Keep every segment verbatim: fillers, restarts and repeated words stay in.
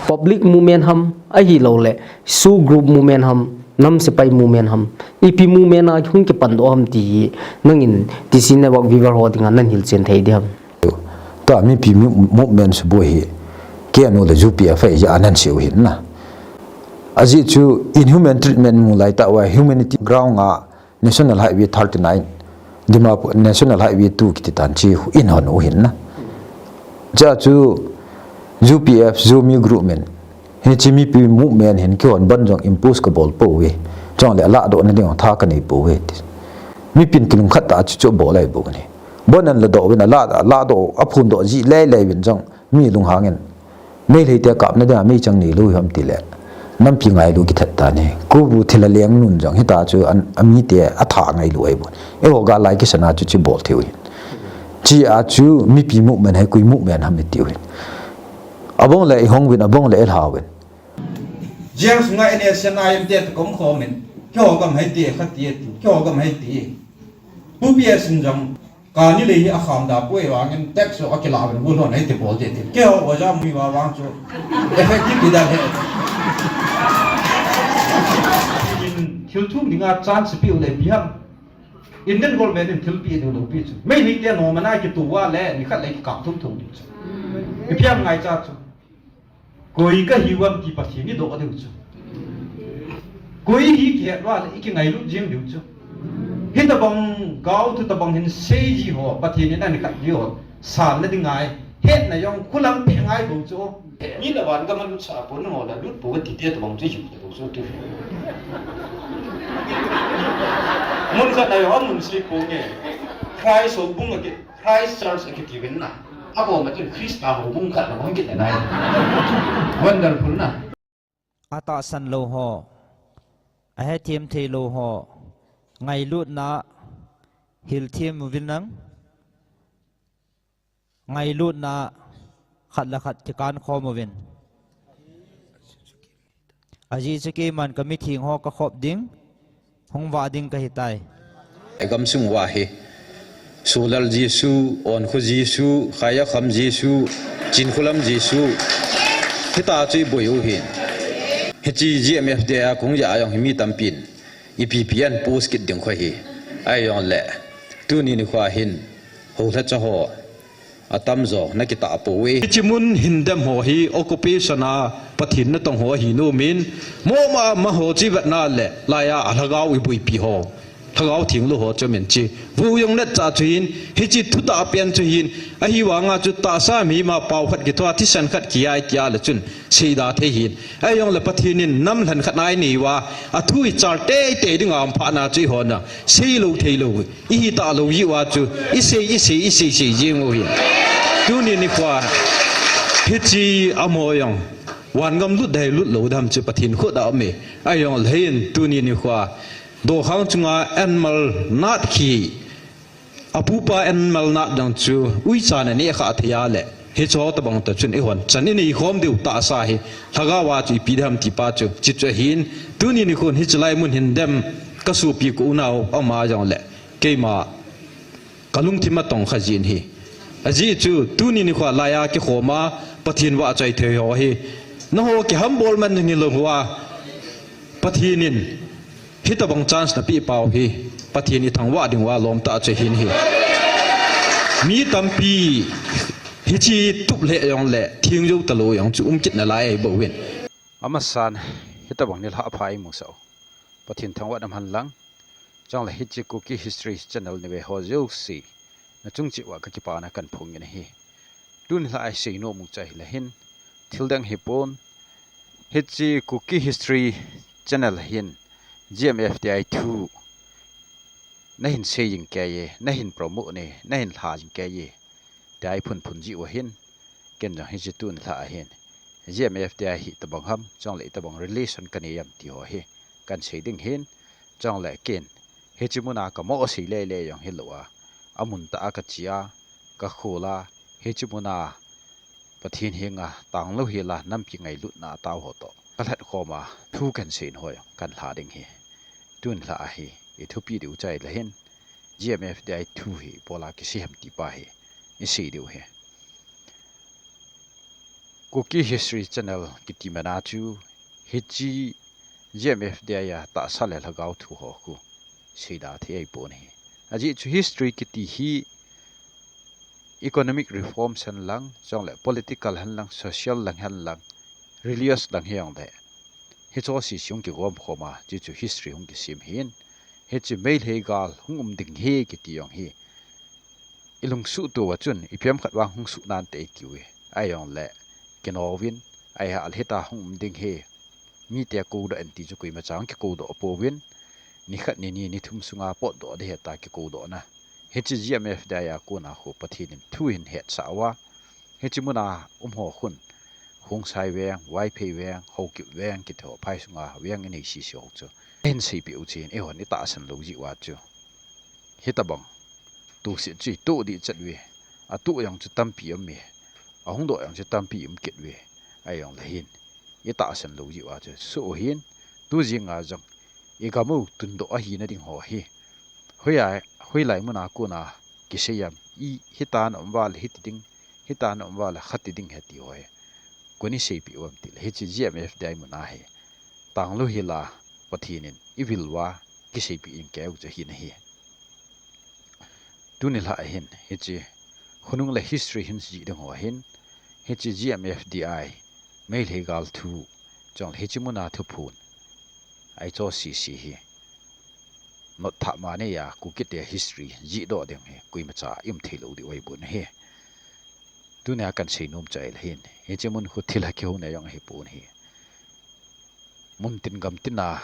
Public movement ham, ahilouleh SoO group movement ham, nam sepai movement ham, ipi movement a hung kipan doh ham ti hi, nangin T C Network viewer ho dinga nan hilchen thei diham? Tua mipi mu-, movement suboi hi, K N U le U P F ahi jeh a nan seiu ahin na. Ajeh chu inhuman treatment mu lai tah uva humanity ground a National Highway thirty-nine, Dimapur National Highway two kiti tan chi in hon u ahin na. Chua chu U P F, Zomi group men, hiche mipi movement hin kihon ban jong impose kabol pouve. Chuleh ladoh na ding tha kanei pouve ti. Mipin kilungkhat tah a chu chu bol ahi bou ahi. Bon an ladoh uvin, ala, ladoh, aphondoh ji lele uvin jong mi lunghang in. Meitei te kapna dinga meichang neilou ham tileh, nampi ngailu kithat tan ahi. Kubu thil a leng nun jong hita chu an, amite atha ngailu ahi bou. Eiho ga lai kisan a chu chi bol thei u ahin. Chua chu mipi movement hi koi movement ham itiu ahin. Abang le ihong uvin, abang le ilha uvin. Jail sunga N S C N I M te kom khomin, keiho gam hiti, khati ati, keiho gam hiti. Pu P S in jong, kani lei hi akham da poi vangin tax chu akila uvin, bu lhon hiti bol te ti. Keiho oja mui va vang chu, effective leader he. In thil thum dinga chance pe u le pe ham. Indian government in thil pe diu lou pi chu. Meitei te nom a na kitu uva le, nikhat le kikap thum thum diu chu. Ipi ham ngaicha chu. Koi kahiu ham ti Pathen in eidoh diu chu. Koi hi kihet uva le, ikingailut jing diu chu. Hitabang gao thu tabang hin sei ji ho, Pathen in ahin khat diu ho. Sanna ding ngai, hetna jong khulang peh ngai bou chu. Mi la van gam a lut sah pon, nangho la lut pou kati te tabang chu hiu ta bou chu tu. Mun khat na jong amun sei ponge. Christ houbung aki, Christ Church akiti uvin na. Akom a chun Christa houbung khat na hung kit na nai. Wonderful na. Atahsan lou ho, ahethem thei lou ho, ngailutna hilthem uvin lang. Ngailutna khat le khat kikan khom uvin. Ajeh chu keiman kamitheng ho kakhop ding, hung vah ding kahitai. Gamsung uva hi, Sulal Jesu, Onkho Jesu, Khaiyakham Jesu, Chinkholam Jesu, hita chu iboi u ahin. Hiche G M F D I a kong ja a jong hi mi tampin ipi ipi ahin post kit ding kho hi. Ahijongle, tuni nikho hin, houlhacha ho, atamjo na kitah pouve. Hiche mun hin dem ho hi occupation a Pathen natong ho ahi nom in, moma ma ho chu ivetna le, laiya alhagao iboipi ho, lhagao thenglou ho chu min chi. Vu jong natcha chu hin, hiche thutah pen chu hin, ahivanga chu tahsa mi ma pao khat kithoa, thisan khat kiai tia le chun, seida thei hin. Ahijongle Pathen in nam lhan khat na inei uva, athu ichal teitei dinga umphahna chu ihon a, seilou theilou. Ihi talou jeh uva chu, isei, isei, isei, sei jing u ahi. Tuni nikho, hiche amaho jong, van gam lut ding lut lou ding ham chu Pathen khut a um e. Ahijongle hin, tuni nikho, dokhang chunga anmal nat khi, apupa anmal nat jong chu, uicha na neh kha thei a le, hicheho tabang toh chun ihon chan inei khom diu tahsa hi, lhagao a chu ipi ding ham ti pa chu, chuche chu ahin, tuni nikhon hiche lai mun hin dem, kasopi ka unau, ama jongle, keima, kalungthim a tongkha jin ahi. Ajeh chu, tuni nikho laiya kikhom a, Pathen vahchoi thei ho hi, nangho kihambol man ding hilou uva, Pathen in, hitabang chance napeh pau hi, Pathen ithangvah ding uva lom tah chu ahin ahi. Mi tampi, hiche tup lheh jongle, theng jou talou jong chu um kit nalai ahi bouvin. Amasan, hitabang nilhah pha imusah u, Pathen thangvah in umhen lang. Chule hiche Kuki History Channel nave ho jouse, nachung cheh uva kakipana kahin phongin ahi. Tuni lhah a isei nom u chu ahile hin, thil dang hipon, hiche Kuki History Channel hin, G M F D I thu, nahin sei jing kei e, nahin promote e, nahin lha jing kei e, tia iphun phun jeh uva hin, ken jong hiche tuni lhah a hin, G M F D I hi itabang ham, chule itabang relation kanei em ti ho hi, kahin sei ding ahin, chule ken, hiche muna kamoh sei lele jong hilou a, amun tah a kache a, kakhol a, hiche muna Pathen henga tanglou hel a nampi ngailutna atao ho toh kalhat khom a, thu kahin sei in ho jong kahin lha ding ahi. Tuni lhah a hi, ithupi diu chu ahile hin, G M F D I thu hi ipi bol a kisei ham ti pa hi isei diu ahi. Kuki History Channel kiti mana chu hiche G M F D I a tahsa le lhagao thu ho khu seida thei ahipon ahi. Ajeh chu history kiti hi economic reforms hen lang, chule political hen lang, social lang hen lang, religious lang hijongle, hiche ho sese hung kigom khom a, chuchu history hung kisem ahin, hiche Meitei gal hung um ding ahi kiti jong hi ilungsuh tou a chun, ipi ham khat vang hung suh nante iti uve. Ahijongle, kinouvin, ahijongle hita hung um ding ahi, mite koudoh in ti chu koima cha hung kikoudoh pouvin, nikhat nini nithum sunga potdoh ding ahi tia kikoudohna. Hiche G M F D I a kona khu Pathen in thu ahin hetsah uva, hiche muna um ho khun, Khongsai veng, Vaiphei veng, Haokip veng kiti ho, phai sunga veng inei sese ho chu ahin seipeh u chu ahin, eihon itahsan lou jeh uva chu hitobang tohset chu itoh ding chet uve. Atoh jong chu tampi um uve. Ahung doh jong chu tampi um kit uve. Ahijongle hin, itahsan lou jeh uva chu soh u ahin, tu jinga jong igam u tundoh ahina ding ho hi, hoiya, hoilai muna kona kisei ham, i hita na um uva le hiti ding, hita na um uva le khati ding ahi ti ho hi koi in eiseipeh u ham tile, hiche G M F D I muna hi tanglou hila Pathen in ivil uva kiseipeh in keu chu ahin ahi. Tuni lhah ahin, hiche khonung le history hin jih ding ho ahin, hiche G M F D I, Meitei gal thu, chule hiche muna thuphon, ahi chu sese hi notthah ma neiya Kukite history jihdoh ding hi koima cha i um thei lou diu ahipon ahi. Tunia kahin seinom chu ahile hin, hiche mun khu thilha kihouna jong ahipon ahi. Muntin gamtina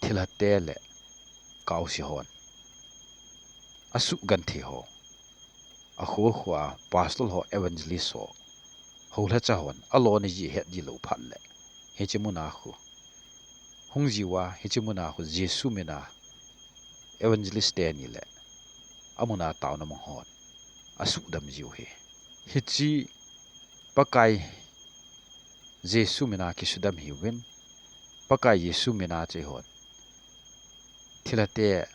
thilhate le kaose hon asugenthei ho, akho khoa pastor ho, evangelist ho, houlhacha hon alona ji het ji lou phat le, hiche muna khu hung jiuva, hiche muna khu Jesu mina evangelist teni le amuna taona mang hon asudam jiu ahi. Hiche Pakai Jesu mina kisudam ahiuvin, Pakai Jesu mina chu eihon thilhate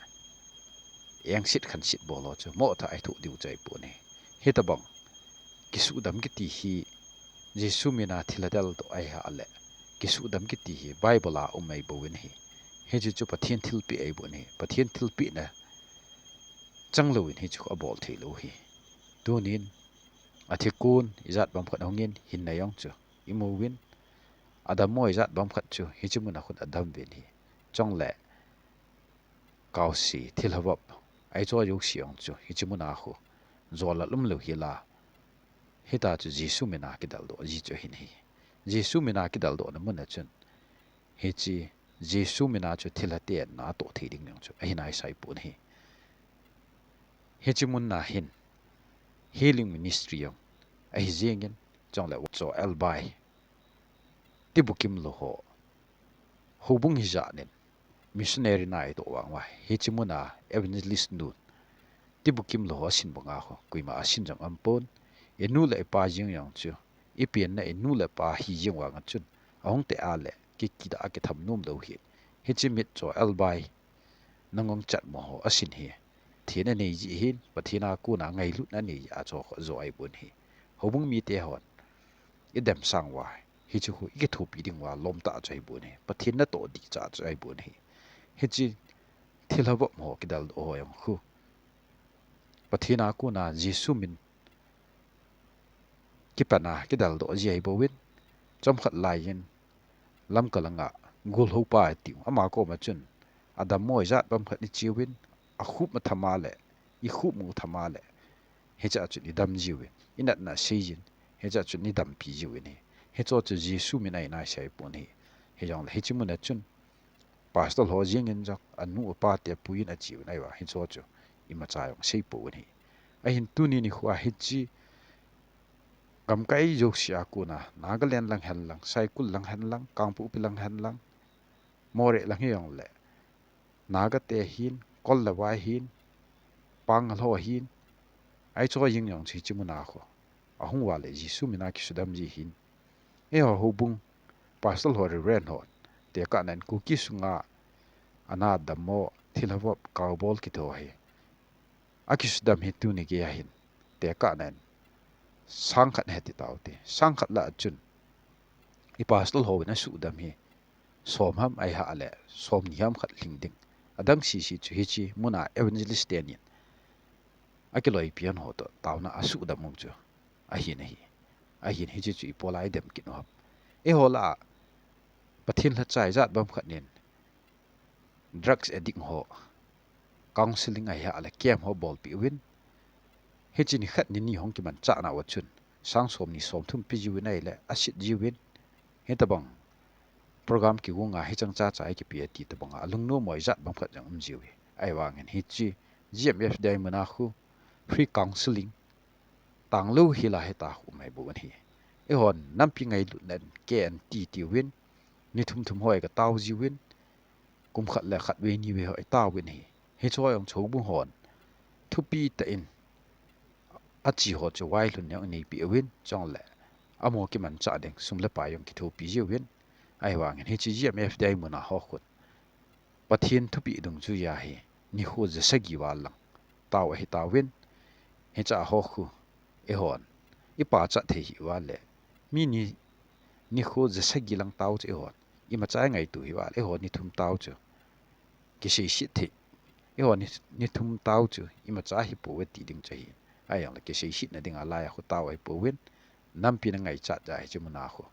engset khanset bol ho chu mothah a ithoh diu chu ahipon ahi. Hitobang kisudam kiti hi, Jesu mina thilha deldoh ahile, kisudam kiti hi Bible a um ahibouvin ahi. Hiche chu Pathen thilpeh ahibou ahi. Pathen thilpehna changlouvin hichu abol theilou ahi. Tunin, athikon ijat bang khat ahungin, hinna jong chu imuvin, adammo ijat bang khat chu hiche muna khun adam uvin ahi. Chule kaose, thilha vop, ahi chu jouse jong chu hiche muna khu jolal umlou hila, hita chu Jesu mina kideldoh ji chu ahin ahi. Jesu mina kideldohna muna chun, hiche Jesu mina chu thilhaten natoh thei ding jong chu ahi naisai pon ahi. Hiche muna hin healing ministry jong ahi jengin, chule Cho Elbai, tibukim lou ho, houbung hijat in missionary naitoh vang uva, hiche muna evangelist nun tibukim lou ho asin banga khu koima asin jong aumpon, inu le ipa jeng jong chu, ipenna inu le ipa hi jeng vanga chun, ahung teh a le kikidah a kitham nom lou ahi. Hiche Cho Elbai, Nangong Chatmo ho asin hi Pathen anei jeh hin, Pathen a kona ngailutna anei jeh a chu khu ajo ahibou ahi. Houbung mite hon idem sang uva, hiche khu ikithopi ding uva lom tah chu ahibou ahi. Pathen natoh ding cha chu ahibou ahi. Hiche thilha vop ho kideldoh ho jong khu Pathen a kona Jesu min kipana kideldoh ji ahibouvin, chomkhat laiyin Lamka langa Golhoupa atiu, ama koma chun adammo ijat bang khat icheuvin, akhup ma thama le, ikhup mu thama le, hichea chun idam jiuvin, inatna seijin, hichea chun idampi jiuvin ahi. Hicheho chu Jesu min ahi naisai pon ahi. Hijongle hiche muna chun pastor ho jengin jong anu apa te apuiyin acheuvin ahiuva, hicheho chu imacha jong seipouvin ahi. Ahin tuni nikhoa hiche gamkai jousea kona, Nagaland lang hen lang, Saikul lang hen lang, Kangpokpi lang hen lang, Moreh lang hijongle, Naga te ahin, Kol le Vai ahin, Pangal ho ahin, ahi chu jeng jong chu hiche muna khu ahung uva le Jesu mina kisudam ji ahin. Eiho houbung pastor ho, reverend ho, tekahnan Kuki sunga ana dammo thilha vop, kaobol kiti ho hi akisudam hi tuni geiya hin tekahnan sang khat ahi ti tau te. Sang khat lah a chun i pastor ho in asuhdam hi som ham ahi a le som ni ham khat lhing ding. Adang sisi chu hiche muna evangelist tenin akiloipi hon ho toh taona asuhdam u chu ahin ahi. Ahin hiche chu ipi a i dem kit u ham? Eiho lah a Pathen lhacha ijat bang khat nin drugs addict ho counseling ahi a le camp ho bolpeh uvin, hiche ni khat ni ni hung kimanchah nau a chun sang som ni som thum pe jiuvin ahi le asit jiuvin, hitabang program kigon'a hichang cha cha ikipe ati tabang a alungnom mo ijat bang khat jong um jiu hi. Ahivangin hiche G M F D I muna khu free counseling tanglou hila hita khu um ahi bou ahi. Eihon nampi ngailutna in kei in ti tiuvin, ni thum thum ho ikatao jiuvin, kum khat le khat vei ni vei ho itaovin ahi. Hiche ho jong chu houbung hon thupi tah in achi ho chu vailhun jong ineipi uvin, chule amaho kimanchah ding sum le pai jong kithopi jiuvin, ahivangin hiche G M F D I muna ho khun Pathen thupeh dungjuiya hi nikho ja sagi val lang tao ahi tauvin, hiche a ho khu eihon ipachat thei hih uva le mi ni nikho ja sagi lang tao chu eihon imacha ingaito hih uva le eihon ni thum tao chu kiseiset thei, eihon ni, ni thum tao chu imacha ahipouve ti ding chu ahi. Ahijongle kiseisetna dinga laiya khu tao ahipouvin, nampi in angaichat jeh a hiche muna khu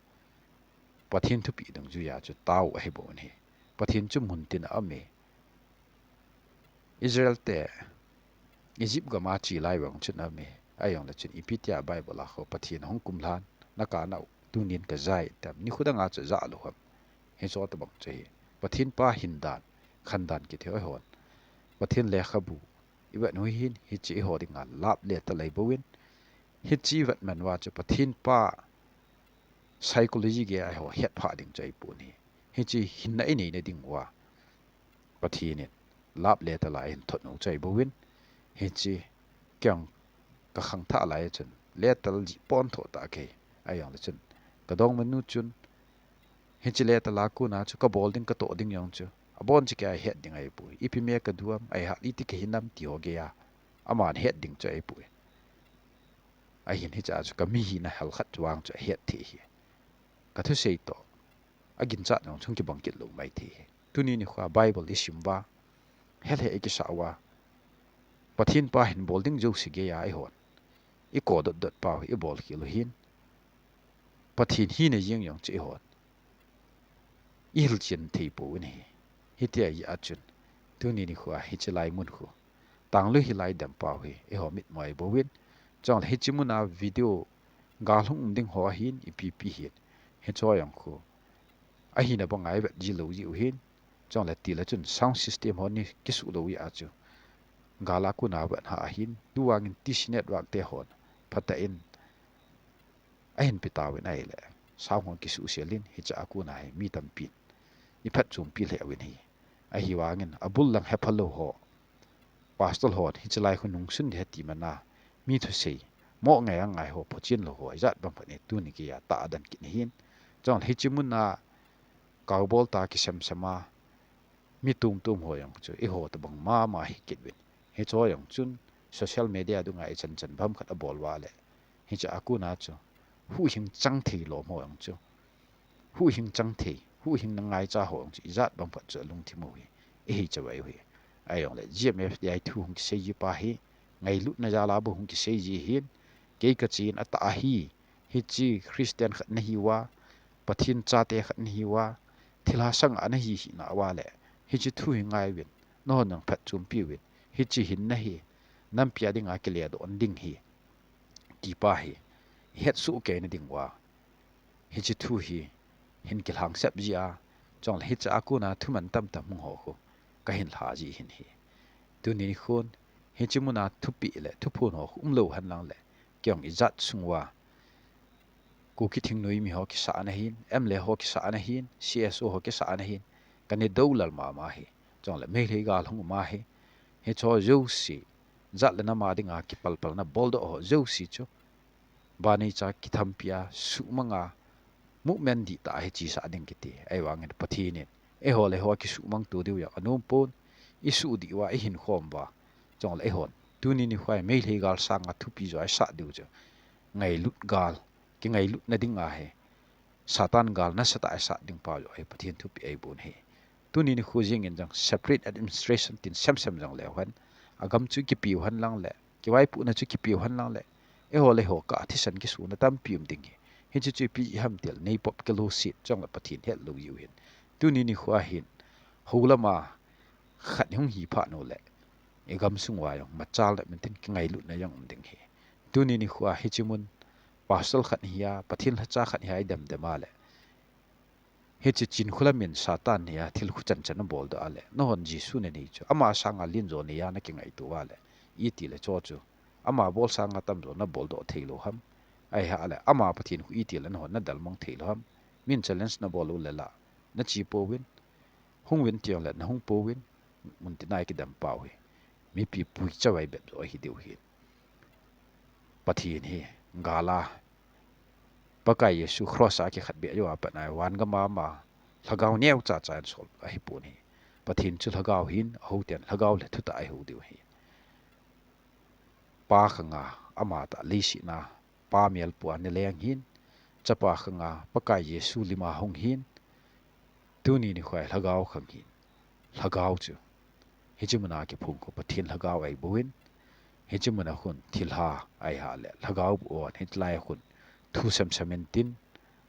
Pathen thupeh dungjuiya chu tao ahi bou ahi. Pathen chu mun tin a um e. Israel te Egypt gam'a che lai vang chun a um e. Ahijongle chun ipi tia Bible a khu Pathen ahung kumlhan, na kana u tunin kajah e tam, nikho danga chu jah lou ham? Hiche tabang chu ahi. Pathen pa hin dan, khan dan kiti ho eihon Pathen lekhabu ivet u hin, hiche eiho dinga lap le talai bouvin, hiche ivet man uva chu Pathen pa psychology geiya eiho hetphah ding chu ahipon ahi. Hiche hinna inei na ding uva Pathen in lap le talai ahin thot u chu ahi bouvin, hiche kei jong kakhangthah lai a chun letter jih pon tho tah kei. Ahijongle chun kadongmanu chun hiche letter a kona chu kabol ding katoh ding jong chu abon chu kei a het ding ahipoi. Ipi me kadu ham, ahi a iti kahi nam ti ho geiya aman het ding chu ahipoi. Ahin hiche a chu kami hina hel khat chu vang chu ahet thei ahi. Kathusei toh aginchat jong chu kibang kit lou mai thei ahi. Tuni nikhoa Bible isim uva, hel he ikisah uva, Pathen pa hin bol ding jouse geiya eihon iko dot dot pau hi ibol khel u hin, Pathen hina jeng jong chu eihon ihilchen thei pouvin ahi. Hitia ahi a chun tuni nikhoa hiche lai mun khu tanglou hila i dem pau hi eiho mitmo ahi bouvin, chule hiche muna video gal hung um ding ho ahin ipi pi hin, hiche ho jong khu ahina banga ivet ji lou jiu hin, chule tile chun sound system ho ni kisuh lou jeh a chu gal a kona vet ha ahin, tuvangin T C Network te hon phatah in ahin pe tauvin ahile sound ho kisuhsel in, hiche a kona hi mi tampin iphatchompi lheh uvin ahi. Ahivangin abul lang hepha lou ho, pastor hon hiche lai khu nungsun ding ahi ti mana mi thusei mo ngai angai ho, phochen lou ho ijat bang phat ni tuni geiya tah a dan kit ahin, chule hiche muna kaobol tah kisem sem a mi tum tum ho jong chu eiho tabang mama hi kit uvin, hiche ho jong chun social media dunga ichan chan bang khat abol uva le hiche a kona chu huhhing chang thei lom ho jong chu, huhhing chang thei, huhhing na ngaicha ho jong chu ijat bang phat chu alungthim u hi ihi chavai u hi. Ahijongle G M F D I thu hung kisei ji pa hi ngailutna jal a bou hung kisei ji ahin, kei kachen atah ahi, hiche Christian khat nahi uva, Pathen chate khat nahi uva, thilha sanga nahi hina uva le hiche thu hi ngai uvin, nahon jong phatchompi uvin, hiche hinna hi nampi a dinga kiledoh ding ahi ti pa hi ihetsoh kei na ding uva, hiche thu hi hin kilhangsep ji a, chule hiche a kona thuman tamtah hung ho khu kahin lha ji hin ahi. Tuni nikhon hiche muna thupeh le thuphon ho khu umlou hen lang le, kei jong ijat sung uva Kuki thingnoi mi ho kisah ana hin, M L A ho kisah ana hin, C S O ho kisah ana hin, kana dou lal mama ahi. Chule Meitei gal hung um ahi. Hiche ho jouse, jat le nam a dinga kipalpalna boldoh ho jouse chu, banei cha kithampi a, suhmang a, movement dihtah a hi chesah ding kiti. Ahivangin Pathen in eiho le eiho kisuhmang to diu jong anom pon, isuh diu a ihin khom uva, chule eihon tuni nikhoa Meitei gal sanga thupi jo a isah diu chu ngailut gal, kingailutna ding ahi. Satan gal nasatah a sat ding pa joh ahi, Pathen thupeh ahi bon ahi. Tuni nikho jingin jong separate administration tin semsem jong leu hen, agam chu kipiu hen lang le, kivaipohna chu kipiu hen lang le, eiho le eiho kah a thisan kisuna tampi um ding ahi. Hiche chu ipi ham tile, neipop kiloiset chule Pathen hetlou jiu ahin. Tuni nikho ahin, hou lama khat hung hi phat nu le, igam sung uva jong machal le mintin kingailutna jong um ding ahi. Tuni nikho a hiche mun pastor khat hi a, Pathen lhacha khat hi a idem dem a le, hiche Chinkholam in Satan hi a thil khu chan chan abol doh a le, nahon Jesu nanei chu ama sanga len jo nei a nakingaito uva le, itile cho chu ama bol sanga tamjo nabol doh thei lou ham? Ahi a le, ama Pathen khu itile nahon nadalmang thei lou ham? Min challenge nabol u le la, nache pouvin, hung uvin ti jongle nahung pouvin, mun tina ikidem pau hi mipi pui chavai bep jo ahi diu ahi. Pathen hi gal a, Pakai Jesu cross a kikhetbeh jou a pat a, van gam a ama lhagao neocha cha in sol ahi pon ahi. Pathen chu lhagao ahin, ahou ten lhagao le thutah a ihou diu ahi. Pa khanga ama tah leiset a Pa mel pua ana leng ahin, Chapa khanga Pakai Jesu lim a hung ahin, tuni nikho a lhagao khang ahin, lhagao chu hiche mun a kiphong khu Pathen lhagao ahi bouvin, hiche mun a khun thilha ahi a le lhagao bou on, hiche lai a khun thu semsem intin,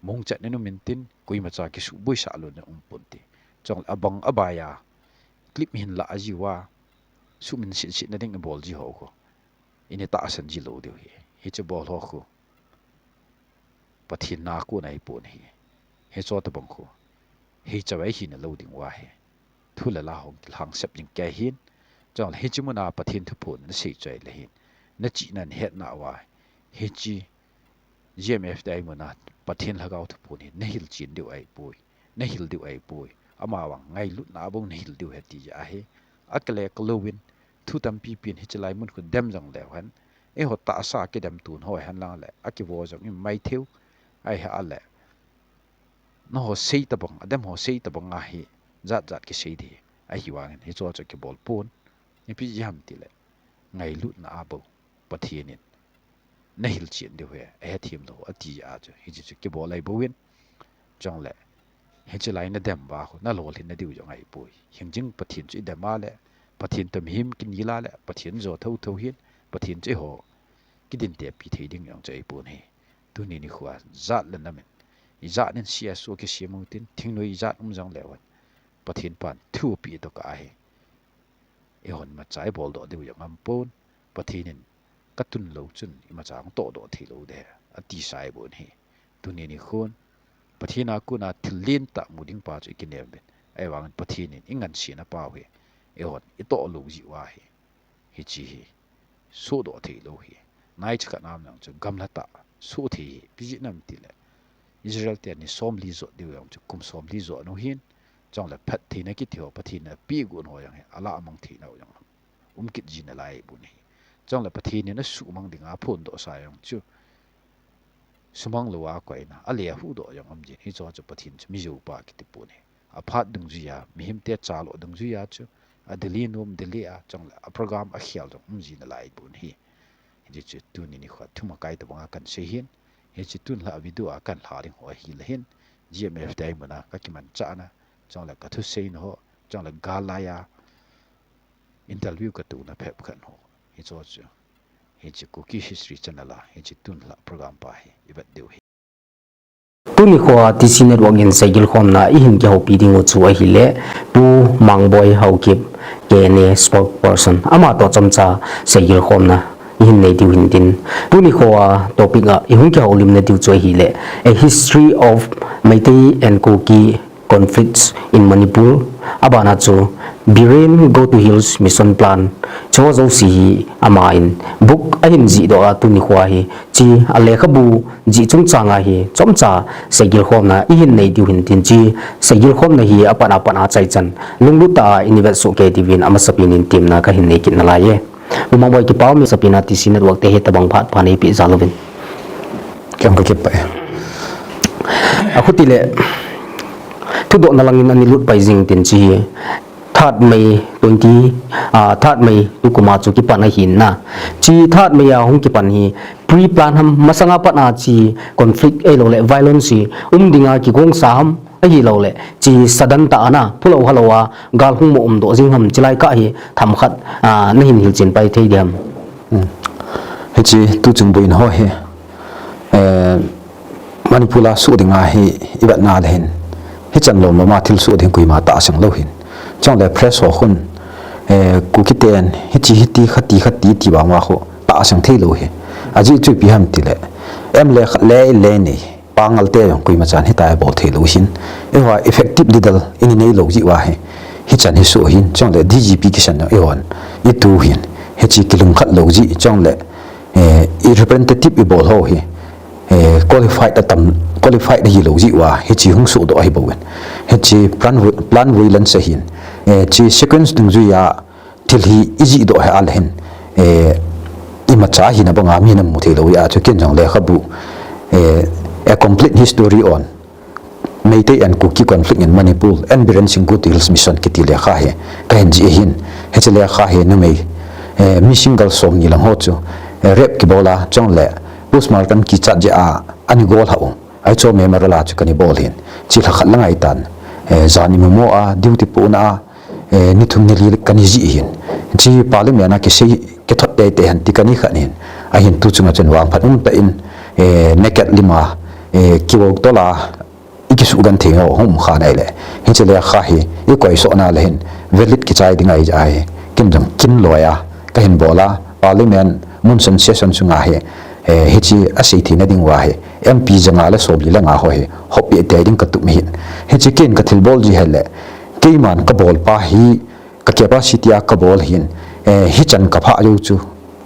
mongchat in um intin, koimacha kisuhboisah lou in um pon ti. Chule abang abai a clip hin la ajiu a, suhmil setset na ding ibol ji ho khu ini tahsan ji lou diu ahi. Hiche bol ho khu Pathen na kon ahi pon ahi. Hiche tabang khu hichavai hina lou ding uva ahi. Thu le la hung kilhang sep ding kei ahin. Chule hiche mun a Pathen thuphon nasei choi le hin, nachihna nahetna uva, hiche G M F D I mun a Pathen lhagao thuphon hi nahil chen diu ahipoi, nahil diu ahipoi. Amavang ngailutna a bou nahil diu ahi ti jeh ahi. Akile kalouvin, thu tampi pen hiche lai mun khu dem jong leu hen, eiho tahsa kidem tun ho hen lang le, akivo jong imaithei u, ahi a le, nangho sei tabang, adem ho sei tabang a hi jat jat kisei ding ahi vangin, hiche chu kibol pon. Ipi jeh ham tile, ngailutna a bou Pathen in nahil chen diu ahi, ahethem lou ati a chu, hiche chu kibol ahi bouvin. Chule hiche lai nadem uva khu nalolhin na diu jong ahipoi. Hingjing Pathen chu idem a le, Pathen toh mihem kinel a le, Pathen jo thotho ahin, Pathen chu eiho kidintepi thei ding jong chu ahipon ahi. Tuni nikho a jat le nam in, ijat in C S O kisem u tin, thingnoi ijat um jong leu hen, Pathen pan thu apeh tokah ahi. Eihon imacha ibol doh diu jong aum pon, Pathen in katun lou chun imacha hung toh doh thei lou ding ahi, ati sa ahi bon ahi. Tuni nikhon Pathen a kon a thil lentah mu ding pa chu ikinem uvin. Ahivangin Pathen in ingansena pau hi eihon itoh lou jeh uva ahi. Hiche hi sohdoh thei lou ahi. Naicha khat nam jong chu gamla tah soh thei ahi. Ipi jeh ham itile, Israel te ni somli jot diu jong chu kum somli jot u ahin. Chule phattheina kiti ho, Pathen in apeh got ho jong hi alah mang theina u jong um kit ji nalai bon ahi. Chule Pathen in asuhmang dinga aphondoh sa jong chu sumang lou a koina, ale ahuhdoh jong um jin. Hiche chu Pathen chu mijoupa kiti pon ahi. Aphat dungjuia, mihemte chaloh dungjuia chu, a Delhi nom Delhi a, chule a program akhel jong um ji nalai bon ahi. Hiche chu tuni nikho thumakai tobanga kahin sei ahin, hiche tun lha video a kahin lha ding ho ahile hin, G M F te a imun a kakimanchahna, chule kathuseina ho, chule gal laiya interview katouna phep khat ho. Hiche chu, hiche Kuki History Channel a, hiche tun lha program pa hi ivet diu ahi. Tuni nikho a T C Network in seigilkhomna ihin kihoupi ding u chu ahile, Pu Mangboi Haokip, K N A spokesperson, ama toh chomcha seigilkhomna ihin nei diu ahin tin. Tuni nikho a topic a ihung kihoulimna diu chu ahile, A History of Meitei and Kuki Conflicts in Manipur, abana chu Biren Go to Hills Mission Plan, chuho jouse hi aman book ahin jihdoh a tuni nikho a hi, hiche a lekhabu jih chungchang a hi chomcha seigilkhomna ihin nei diu ahin tin, hiche seigilkhomna hi apat apat a achaichan lunglut tah a ihin vetsoh kei diuvin amasapen in temna kahin nei kit nalai e. Pu Mangboi kipa um e, amasapen a T C Network te hitobang phat pha neipeh jal uvin. Kei jong kakipah e. Akhutile, thudohna langin ana lut pai jing tin hiche hi Third May twenty, ah, third May tukum a chu kipan ahin na. Chi third May a hung kipan hi pre-plan ham, masanga pat a chi conflict ahilou le violence hi um dinga kigongsa ham, ahilou le chi sudden tah a na, phulou halou a gal hung mo umdoh jing ham, chilai kah hi themkhat, ah, nahin hilchen pai thei diam? Hmm. Hichi tuchung boina ho hi, eh, Manipur a soh dinga hi i vetna le hin, hichan lom lom a thil soh ding koima tahsan lou hin. Chule press ho khun, eh, Kuki ten hichi hiti khati khati ti vang va khu tahsan thei lou hi. Ajeh chu ipi ham tile, M L A khat le le ni, pangal te jong koima chan hitia bol thei lou hin. Eiho effective leader i nei lou jeh uva hi, hichan hi soh hin, chule D G P kisan jong eihon i tu hin. Hichi kilungkhat lou jeh, chule eh, i representative i bol ho hi, eh, qualified atam, qualified ahilou jeh uva, hichi hung sohdoh ahi bouvin. Hichi plan vi-, plan violence ahin. Eh, chi sequence dungjuia thil hi i jihdoh hi a le hin, eh, imacha hina banga mi namu thei lou a chu ken jong lekhabu, eh, A Complete History on Meitei and Kuki Conflict in Manipur, N Biren Singh Kuki Hills Mission kiti lekha hi kahin jih ahin. Hiche lekha hi numei, eh, mi single som ni lang ho chu, eh, rape kibol a, chule postmortem kichat jeh a, ana gol hah u. Ahi chu memorial a chu kana bol hin. Chi lha khat lang ahitan, eh, jan imu mo a, duty puna a, eh, ni thum ni li kana jih hin. Chi parliament a kisei, kithot teitei hen ti kana khan hin. Ahin tuchunga chun vangphat umtah in, eh, naked lim a, eh, kivo tol a, i kisugenthei ho hung um kha nai le. Hiche lekha hi i koisohna le hin valid kichai ding ahi jeh a hi. Ken jong kin loi a kahin bol a, parliament mun session sunga hi, eh, hichi asei theina ding uva hi M P janga le somli le nga ho hi hoppi tei ding katup ahin. Hichi ken kathilbol ji hile, keiman kabol pa hi ka capacity a kabol hin, eh, hichan kaphah jou chu,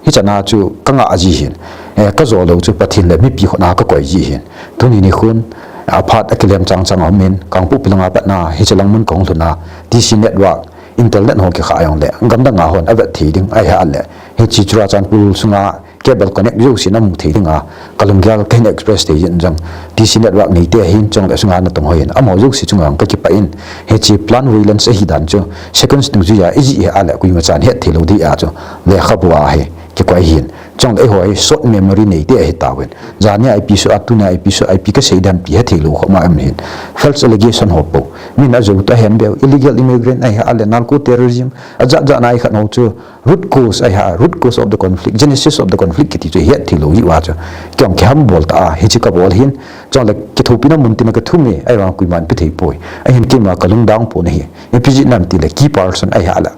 hichan a chu kangah ji hin, eh, kajo lou chu Pathen le mipi khut a kakoi ji hin. Tuni nikhun, aphat akilem chang chang a um in, Kangpokpi langa patna, hiche lang mun kahung lhun a, T C network, internet ho kikhah jong le, gamdang a hon avet thei ding ahi a le, hichi Churachandpur sunga, cable connect jouse namu thei dinga, kalunggel kahin express thei jin jong, T C network neite hin chule sunga natong ho hin, amaho jouse chunga kakipah in, hichi plan violence ahi dan chu, sequence dungjuia i jih a le koima chan het thei lou ding a chu, lekhabu a hi kikoi hin, chule eiho hi short memory neite ahi tauvin, jani a ipi soh a, tuni a ipi soh a, ipi kasei ding ti hethei lou khoma um hin, false allegation ho po, min ajou ta hen beu, illegal immigrant ahi a le narco terrorism, ajat jat na i khat ho chu, root cause ahi a, root cause of the conflict, genesis of the conflict kiti chu het thei lou jeh uva chu. Kei jong kihambol tah a, hichi kabol hin, chule kithopina mun tina kathum e, ahivang koiman pe thei poi. Ahin keima kalungdong pon ahi. Ipi jeh ham tile key person ahi a le.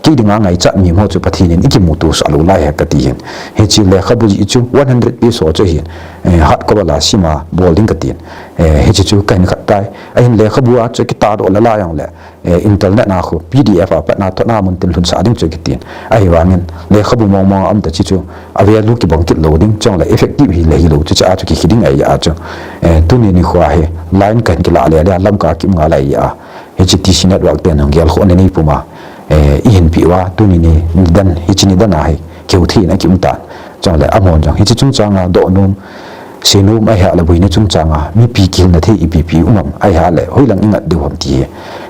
Kei dinga ngaichat mi ho chu Pathen in eikimuto sah lou lai ahi kati hin. Hichi lekhabu jeh chu one hundred page ho chu hin, eh, hard cover a sima bol ding kati hin. Eh, hichi chu kahin khat tai. Ahin lekhabu a chu kitahdoh lala jong le. Eh, internet a khu, P D F a patna thotna mun tin lhunsah ding chu kitin. Ahivangin, lekhabu mong mong a um ta chi chu, a value kibang kit lou ding, chule effective hi le hilou chu, chu a chu kikhi ding ahi a chu. Eh, tuni nikho hi, line kahin kilah le le, lam kakim ngal ahi a. Hichi T C network ten hung gel khoh na nei puma. Eh, i hinpi uva, tuni ni, nidan, hichi nidan a hi, keu thei na kim tan. Chule, amahon jong, hichi chungchang a, doh nom, Seinom ahi a le boina chungchang a, mipi kihilna thei ipi ipi um am ahi a le, hoilang i ngat diu ham ti hi.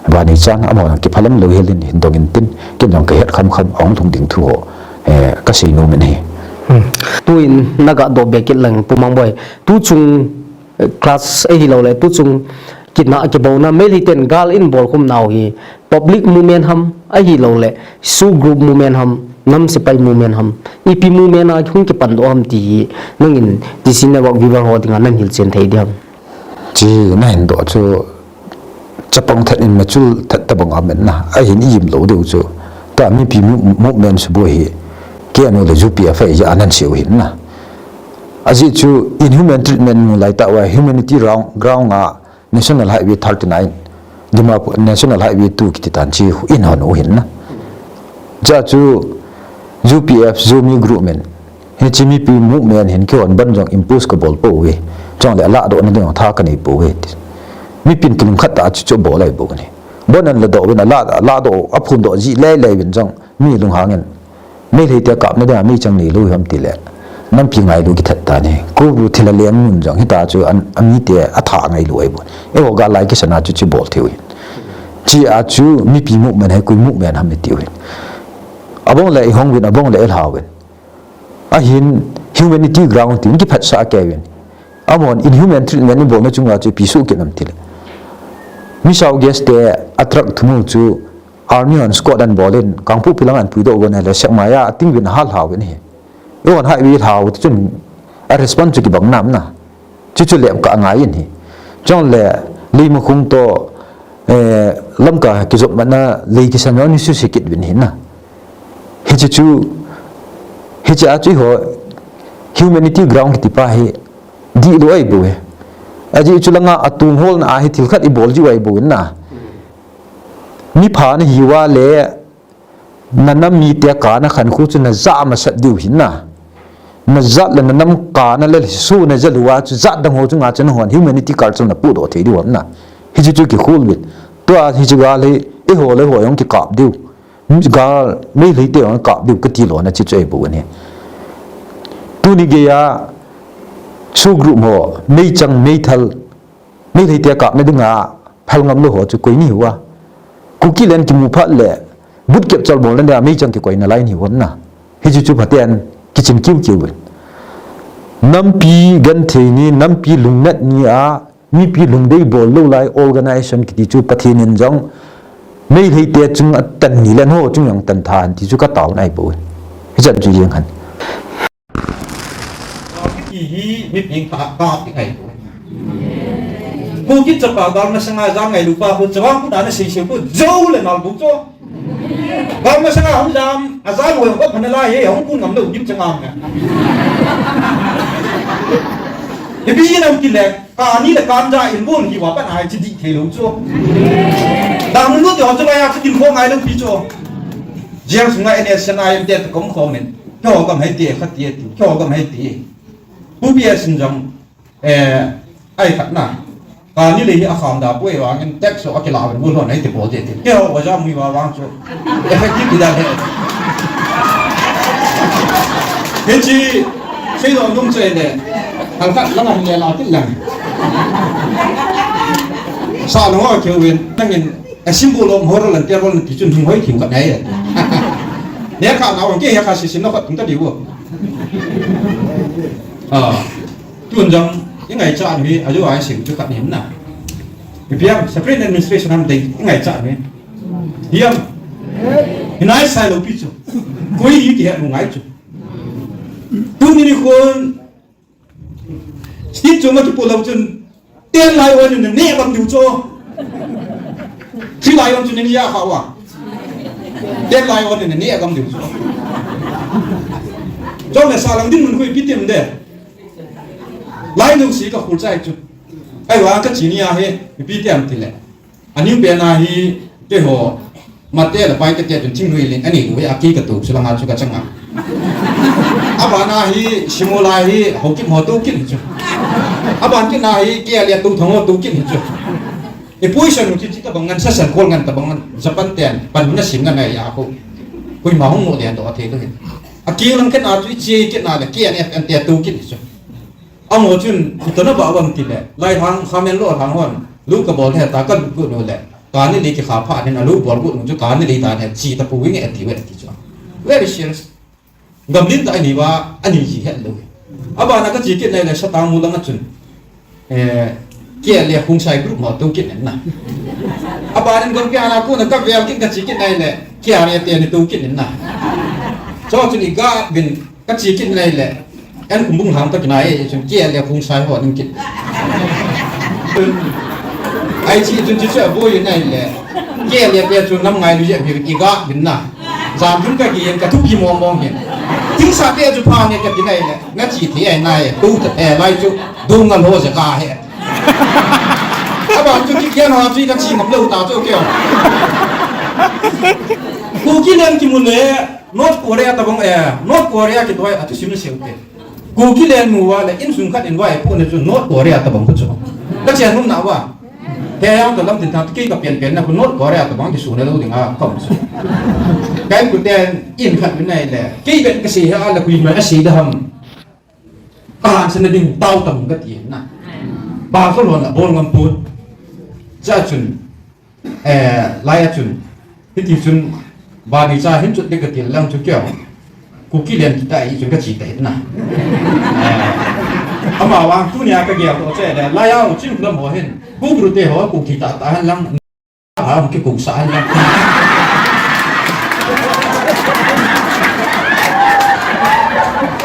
Vannoi chan amaho jong kiphalam lou hel in hin dong in tin, ken jong kahet kham kham ahung lhung ding thu ho, eh, kasei nom in ahi. Hmm. Tuin naga doh be kit lang Pu Mangboi. Tuchung, eh, clash ahilou le, tuchung kina kibouna Meitei ten gal in bolkhum nau hi, public movement ham, ahilou le, SoO group movement ham, nam sepai movement ham, ipi movement a hung kipan doh ham ti hi, nangin T C network viewer ho dinga nahin hilchen thei ding ham? Chi nahin doh chu, chapang thet in machul thet tabang a um in na, ahin i im lou diu chu. Tua mipi mo-, movement suboi hi, K N U le U P F ahi a nan seiu hin na. Ajeh chu inhuman treatment mu lai tah uva humanity ground, ground a National Highway thirty-nine, Dimapur, National Highway two kiti tan chi in hon u hin na. Cha chu U P F, Zomi group men, hichi mipi movement hin kihon ban jong impose kabol pouve. Chule alahdoh na ding tha kanei pouve. Mipin kilungkhat tah a chu chu bol ahi bou ni. Bon an ladoh uvin ala, alahdoh, aphondoh ji lele uvin jong mi lunghang in. Meitei te kapna dinga meichang neilou ham tile. Nampi ngailu kithat tan ahi. Kobu thil a leng mun jong hita chu an, amite atha ngailu ahi bou. Eiho gal lai kisan a chu chu bol thei u hin. Chia chu mipi movement hi koi movement ham iti uvin. Abang le ihong uvin, abang le ilha uvin. Ahin humanity ground tin kiphatsah kei uvin. Amahon inhuman treatment ibol na chunga chu ipi soh kit nam tile. Misao gas te a truck thum chu army hon squad an bol in, Kangpokpi lang an puidoh uvin le Sekmai a ating uvin ahal hal uvin ahi. Ihon hai uvin hal uvin chun a response chu kibang nam na. Chuchu lem ka ngai in ahi. Chule Leimakhong to, eh, Lamka kijop mana lei kisan jong ni susi kit uvin ahi na. Hichi chu, hichi a chu eiho humanity ground kiti pa hi dihlou ahi bou e. Ajeh chu langa atung holna a hi thil khat ibol jiu ahi bou na. Mi pha nahi uva le, na nam mite kana khankho chu na ja masat diu ahi na. Na jat le na nam kana le su na ja lou a chu jat dang ho chunga chu nahon humanity culture na pudoh thei diu ham na. Hichi chu kikhol uvin. Tua hichi gal hi eiho le eiho jong kikap diu. Gal Meitei te jong kap diu kati lou na chu chu ahi bou ahi. Tuni geiya SoO group ho, meichang, meithal, Meitei te kapna dinga phal ngam lou ho chu koi nahi uva. Kuki len kimu phat le, boot capture bol na dia meichang kikoi nalai nahi uvam na. Hichi chu phaten kichin kiu kiu uvin. Nampi genthei ni, nampi lungnat ni a, mipi lungdei bol lou lai organization kiti chu Pathen in jong Meitei te chunga tan ni le ho chung jong tan tha hen ti chu ka taona ahi bou. Hichan chu jeng hen. Kiti hi mipi kha ka ti ngai. Kuki chapa gal masanga jam ngailu pa ko chawang ko na sei sei ko jo le nal bu cho. Gal masanga hung jam a jam wo ko phana la ye hung ko ngam lo gim changam na. Ipi nam kile, kani le kanja in bun hi uva pan ai chi di thei lou cho. Dam lu ti ho cho la ya chi kin kho ngai lou pi cho. Jail sunga N S C N I M te kom khom in. Kyo gam hai ti, khat ti ti. Kyo gam hai ti. Pu P S in jong, eh, ai khat na. Kani le hi akham da poi vangin tax so akila ven bul hon ai ti bol ti ti. Kyo wa jam mi wa vang chu. Effective di da he. Hichi, sei lo nung che le. Ang khat lang ang le la ti lang. Sa no kyo ven. Nangin a symbol of moral and terror ti chun hung hoi thim khat nai. Ne kha na ong ke ya kha si sin na khat tung ta diu. Ah. Tun jong i ngaicha nu hi, ajo ai sim chu khat ni na. Ipi ham, separate administration ham dei i ngaicha nu hi. Hiam. Hinai sai lo pi chu. Koi hi ki he lu ngai chu. Tuni ni khun state chu ma kipu lo chun ten lai on in ne bang diu chu. Three lai on chu ni ya kha wa. Ten lai on in ne bang diu chu. Jong le sa lang din mun khui pi tim de. Lai nu si ka khul chai chu. Ai wa ka chi ni a he, pi ti am ti le. Ani pe na hi te ho, ma te la pai te te tun thing nui ling, ani nui a ki ka tu, su la nga chu ka chang a. A ba na hi, simu la hi, ho ki mo tu kin chu. A ba ki na hi, ki a le tu thong ho tu kin chu. E pui san nu chi chi ta bang ngan sa san kol ngan ta bang ngan, Japan ten, pan na sim ngan ai a ko. Kui ma hong mo le to a the to hin. A ki lang ken a chu chi ki na le, ki an et an te tu kin chu. Amo chun, itona ba bang ti le, lai hang, khamen lo hang hon, lu ka bol he ta ka lu gu nu le, kani le ki kha pha nen a lu bol gu nu chu kani le ta nen chi ta pu wing e ti we ti chu. Very serious. Gamlin ta ani ba, ani ji het lo. Aba na ka chi kit nai le sa ta mu lang a chun. Eh, kia le hung sai group ma tu kit nen na. Aba nen gam kia na ku na ka vel kit ka chi kit nai le, kia le te ni tu kit nen na. Cho chun i ga bin Ka chi kit nai le, en kumbung hang ta kinai, chun kia le kung sai ho ning kit. Ai chi chun chi chu a boi nai le, kia le pe chun nam ngai lu je bi ki ga bin na. Zan chun ka ki en ka thu ki mong mong hin. Ting sa pe chu pha ne ka kinai le, na chi thi ai nai, tu ta te lai chu, du nga lo je ka he. Aba chu ki kia na chu ka chi ngam lo ta chu kio. Ku ki len ki mu le, North Korea tabang, eh, North Korea kiti a thusim na seiu te. Kuki len mu a le insung khat in vai pu ne chu North Korea tabang pu chu. Ka chen hum na va. He yang to lam tin thang kei ka pian pian na ku North Korea tabang ti su na lo ding a kom chu. Kai ku ten in khat min nai le. Kei bet ka sei ha la ku in ma a sei da ham. Ka han sa na ding tau tam ka ti na. Ba ko lo na bol ngam pu. Cha chun. Eh, lai a chun, hiti chun, bani cha hin chut ding ka ti lang chu keu. Kuki len kita i chun ka chi ta hin na. Eh, ama vang tunia ka gel to che le, lai a u chin lam ho hin. Ku gru te ho ku ki ta ta han lang. Ha, ki ku sa han lang.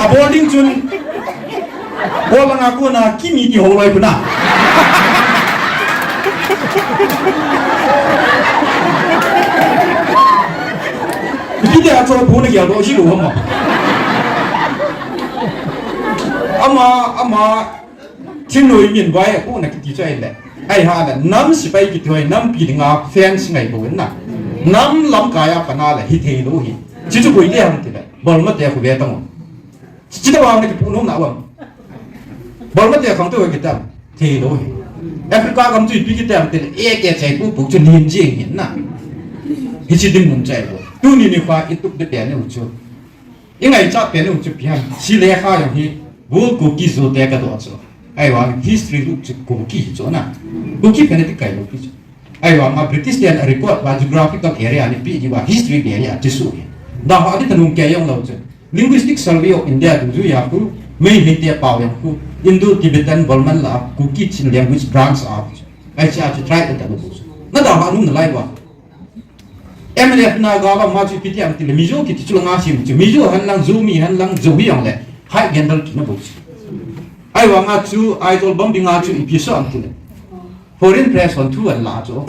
A boarding chun, Bol langa kona kimi ti ho loi kuna. Kiti a cho bu na ya do ji lo ma. Ama, ama, thin noi min bai ko na kiti cho ai le. Ai ha le, nam sipai kiti hoi, nampi dinga fans ngai ko na. Nam lamkai a pana le, hi thei lo hi. Chi chu koi le ham ti le. Bol ma te khu ve tang. Chita vang na kipu nom na vang. Bol ma te khang tu kitam. Thei lo hi. Africa gam chu ipi kitam te e ke chai pu pu chu lim jing hin na. Hi chi dim mun chai lo. Tuni nikho i tup de pe ne u chu. I ngaichat pe ne u chu pi ham. Si le kha yong hi. Bu Kuki zu te ka do chu. Ai vang history lu chu Kuki chu na. Kuki phe ne ti kai lo pi chu. Ai vang a British ten a record va geographical area ni pi ni va history area ti su hi. Da ha di tanung ke yong lo chu. Linguistic Survey of India dungjuiya khu, Meitei te pao jong khu, Indo-Tibetan Bolman la, Kuki Chin language branch a khu. Ai cha chu try ta lu khu. Na da ha nung na lai ba. M L F na ga ba ma chu P T M ti le Mizo kiti chu la nga sim chu. Mizo han lang, Zomi han lang, Zo hi jong le. Hai gen dal ki na bu chu. Ai wa nga chu, ai tol bom bi nga chu ipi so am ti le. Foreign press on thu an la chu.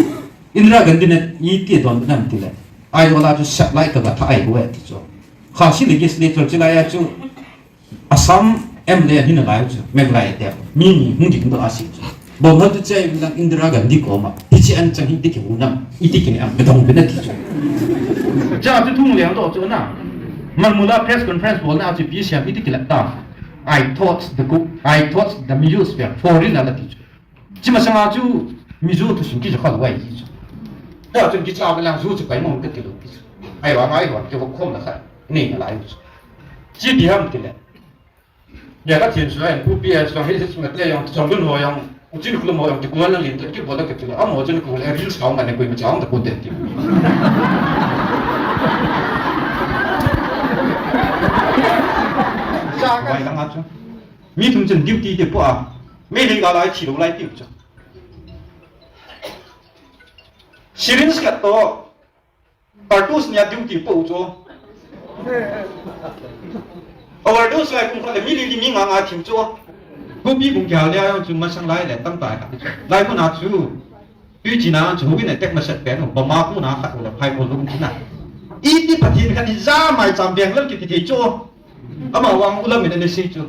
Indira Gandhi na i ti don nam ti le. Ai wa la chu satellite ka ga tha ai ko ti chu. Khasi legislature chi lai a chu Assam M L A hin a lai chu, Meghalaya te, mi ni hung ding do a si chu. Bom ha tu che lang Indira Gandhi ko ma, hi chi an chang hi ti ki hu nam, i ti ki ni am, be dong be na ti chu. Cha chu thung le do chu na. Manmula press conference bol na chu P C M i ti ki la ta. I thought the cook, I thought the Mizo were foreign a la ti chu. Chi masanga chu Mizo thusim kicha kha lou ahi chu. Tua chun kicha bela zu chu pai mong ka ti lou ti chu. Ai wa ngai hon ke khom la kha. Nei na lai chu. Chi ti ham ti le. Ya ka thin su en ku P S ka hi chu ma te jong chom dun ho jong. U chin kulum ho jong ti kuan lang lin to ki bol ka ti le. Amo chun ku le reels ka ma ne koi ma chang ta ku te ti. Cha ka. Wai lang a chu. Mi thum chun duty te po a. Meitei gal a thi lou lai ti chu. Syringe khat toh, cartouche nia duty po u chu. Overdose lai kum khat le mi li li mi nga nga thim chu. Kuki bung kia le a chu masang lai le tam tai ka. Lai mun a chu. Tui china chu hui na tek masat pen u. Ba ma ku na khat u le phai ko lung china. I ti Pathen khat i ja mai cham beng lal ki ti thei chu. Ama vang u lam in a le sei chu.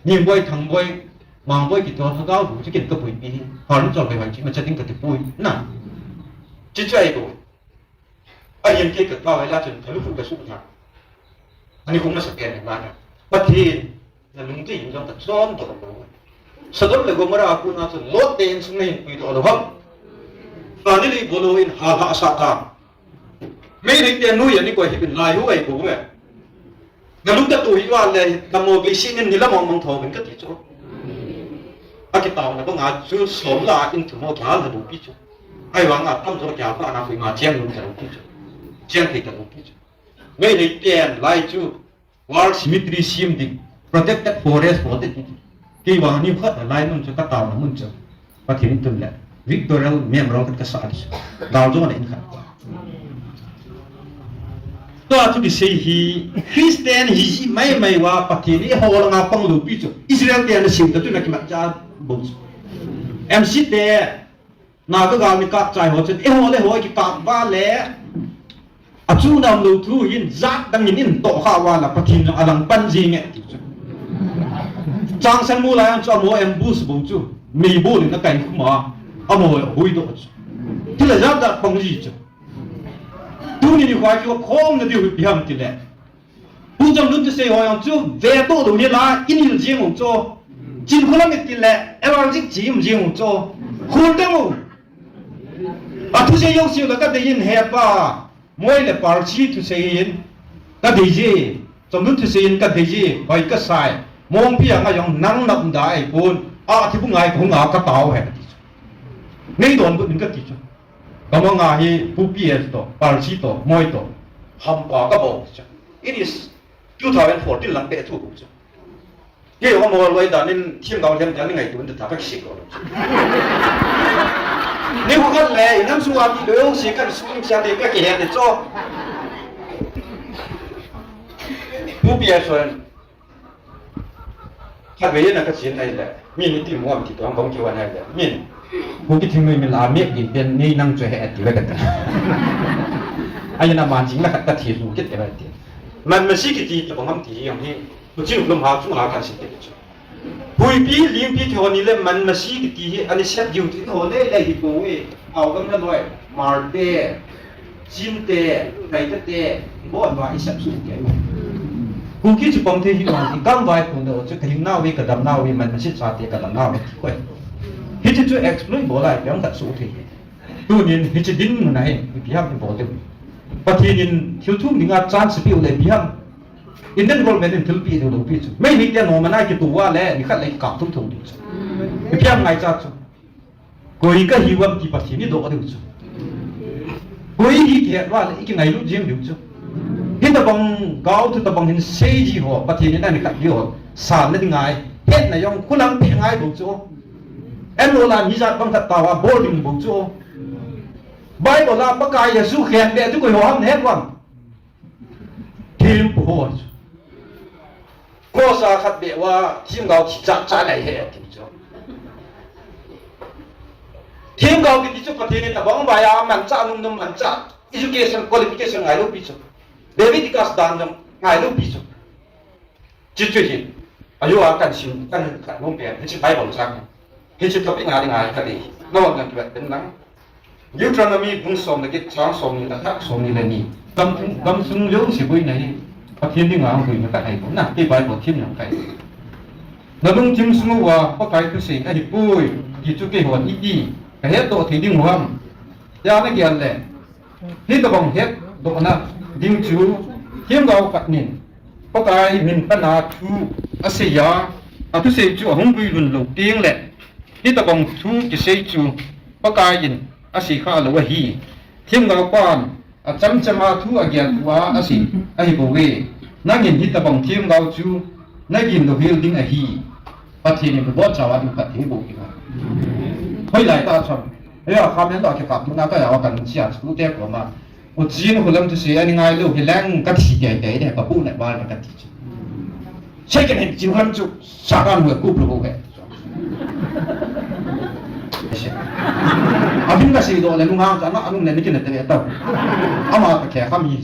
Ni boi thang boi. Mang boi ki to thagau bu chicken ka pui pi. Har chol kai wai chi ma chating ka ti pui. Na. Chi chai ko. A yen ke ka pa wai la chun thalu fu ka su na. Ani ko ma sa ken na na. Pathen na lung ti in jong ka chon to ko. Sodom le Gomorrah a ku na chun Lot te in sung na hin pui to lo ham. Ka ni li bolo in ha ha sa ta. Meitei te nui ani ko hi bin lai hu ai ko we. Na lung ka tu hi wa le, na mo be si nin ni la mong mong tho bin ka ti chu. A ki tao na ba nga chu som la in thu mo kya la du pi chu. Ai wa nga tam zo kya pa na kui ma chiang lung ka du pi chu. Chiang thei ka du pi chu. Meitei ten lai chu. War cemetery sim ding. Protected forest bol te ti. Kei vang ni khat a lai mun chu ka tao na mun chu. Pathen in tun le. Victorial memorial khat ka sa di chu. Gal jo na in khat. Tua chu kisei hi Christian hi mai mai wa Pathen i ho langa pang lou pi chu. Israel te na sim ta chu na ki mat cha bo chu. M C te Naga gal ni kap chai ho chun, eiho le ho kikap va le, a chu nam lo thu hin, jat dang in in to kha va la, Pathen a lang pan ji nge ti chu. Chang sang mu lai an chu, amo ambush bo chu, mei bo le na kai khum a, amo hui do chu. Ti le jat dat pang ji chu. Tu ni ni khwa ki khom na di hui pi ham ti le. Pu Chamlun Thusei ho jong chu ve to lo ni la, i nil jing u chu. Chin kholam i ti le, allergic chi um jing u chu. Khul ding u. A thusei jong siu la ka dei in he pa. Moi le Parsi thusei in ka dei ji. Chamlun Thusei in ka dei ji. Hoi ka sai. Mongpi a nga jong nang na um da ai pun. A thi bu ngai ko nga ka tao he ka ti chu. Nei don bu in ka ti chu. Kamanga hi Pu P S to, Parsi to, Moi to, hampa kabol chu. It is two thousand fourteen lang pe thu chu. Kei ho mo loi dan in thim gao lhem dan in ngaito in ta ka kisik lo. Ni ko kan le, inam su a ti lo si kan su in sia de ka kihe de cho. Pu P S one. Khatvei na ka chin ai le. Min ni ti mo am ti to ang bang ki wan ai le. Min. Pu ki thim mi la mi din pen ni nang chu he ti ve ka ta. Ai na man jing la khat ka thi su kit te ba ti. Man masi kiti tabang ham ti hi ang hi. Pu Chin lum ha chung ha kan si te chu. Huipi, limpi thi ho ni le man masi kiti hi ani sep diu ti ho le le hi ko e. Au gam na loi. Marte, Chinte, Taite te, bon ba i sep su te. Kuki chu pang the hi man ti kam vai ko no chu ka him nau ve ka dam nau ve man masi cha te ka dam nau ve ti ko. Hi chu chu exploit bol lai pe ang ka su the. Tunin hiche dinmun a hin, ipi ham ibol diu. Pathen in thil thum dinga chance piu le ipi ham. Indian government in thil pi diu lou pi chu. Mei ni te nom a na kitu a le, ni khat le kikap thum thum diu chu. Ipi ham ngaicha chu. Koi kahi uvam ti Pathen in idoh diu chu. Koi hi kihet uva le, i kingailut jing diu chu. Hitabang gao thu tabang hin sei ji ho, Pathen in ani khat diu ho. San na dinga, hetna jong khulang peh ngai bou chu. Enroll a mi jat bang khat tao a, bol ding bou chu. Bible a Pakai Jesu khen beh chu koi ho ham na het uvam. Thempu ho chu. Cross a khat beh uva, themgao thi cha cha lai he ti chu. Themgao kiti chu Pathen in abang bai a manchah, num num manchah. Education, qualification ngai lou pi chu. Leviticus dan jong ngai lou pi chu. Chuchu hin, ajo a kan sim, kan khat nom pen, hiche Bible chang. Hiche topic nga ding ngai khat hi. Nangho jong kivet pen lang. Deuteronomy bung som le get chang som ni le khat, som ni le ni. Gam, gamsung jouse boina hi Pathen dinga boina khat ahi na, kei Bible thim jong kahi. Nalungthim sung uva Pakai thusei ahipoi, ti chu keihon iti kahetdoh thei diu ham? Tia nagel le. Hitabang hetdohna ding chu, themgao khat nin Pakai min pan a thu asei a, athusei chu ahung guilhun lou teng le, hitabang thu kisei chu Pakai in asei kha lou ahi. Themgao pan achamcham a thu agel tua asei ahi bouve. Nangin hitabang themgao chu nagin louhel ding ahi. Pathen in kabonchauva ding phatthei boh ding ahi. Hoilai tah chun. Hei a, khamen lo kikap tuna ka jaoa kan chia chu te koma. U Chin Khulam thusei ani ngai lou hileng ka thi tei tei de, ka pu na ba na ka ti chu. Second hand Chin Khulam chu Satan hue kup lou he. Abin ka seidoh le nunga ka na anung le ni kin te tau. Ama ka khe kham hi.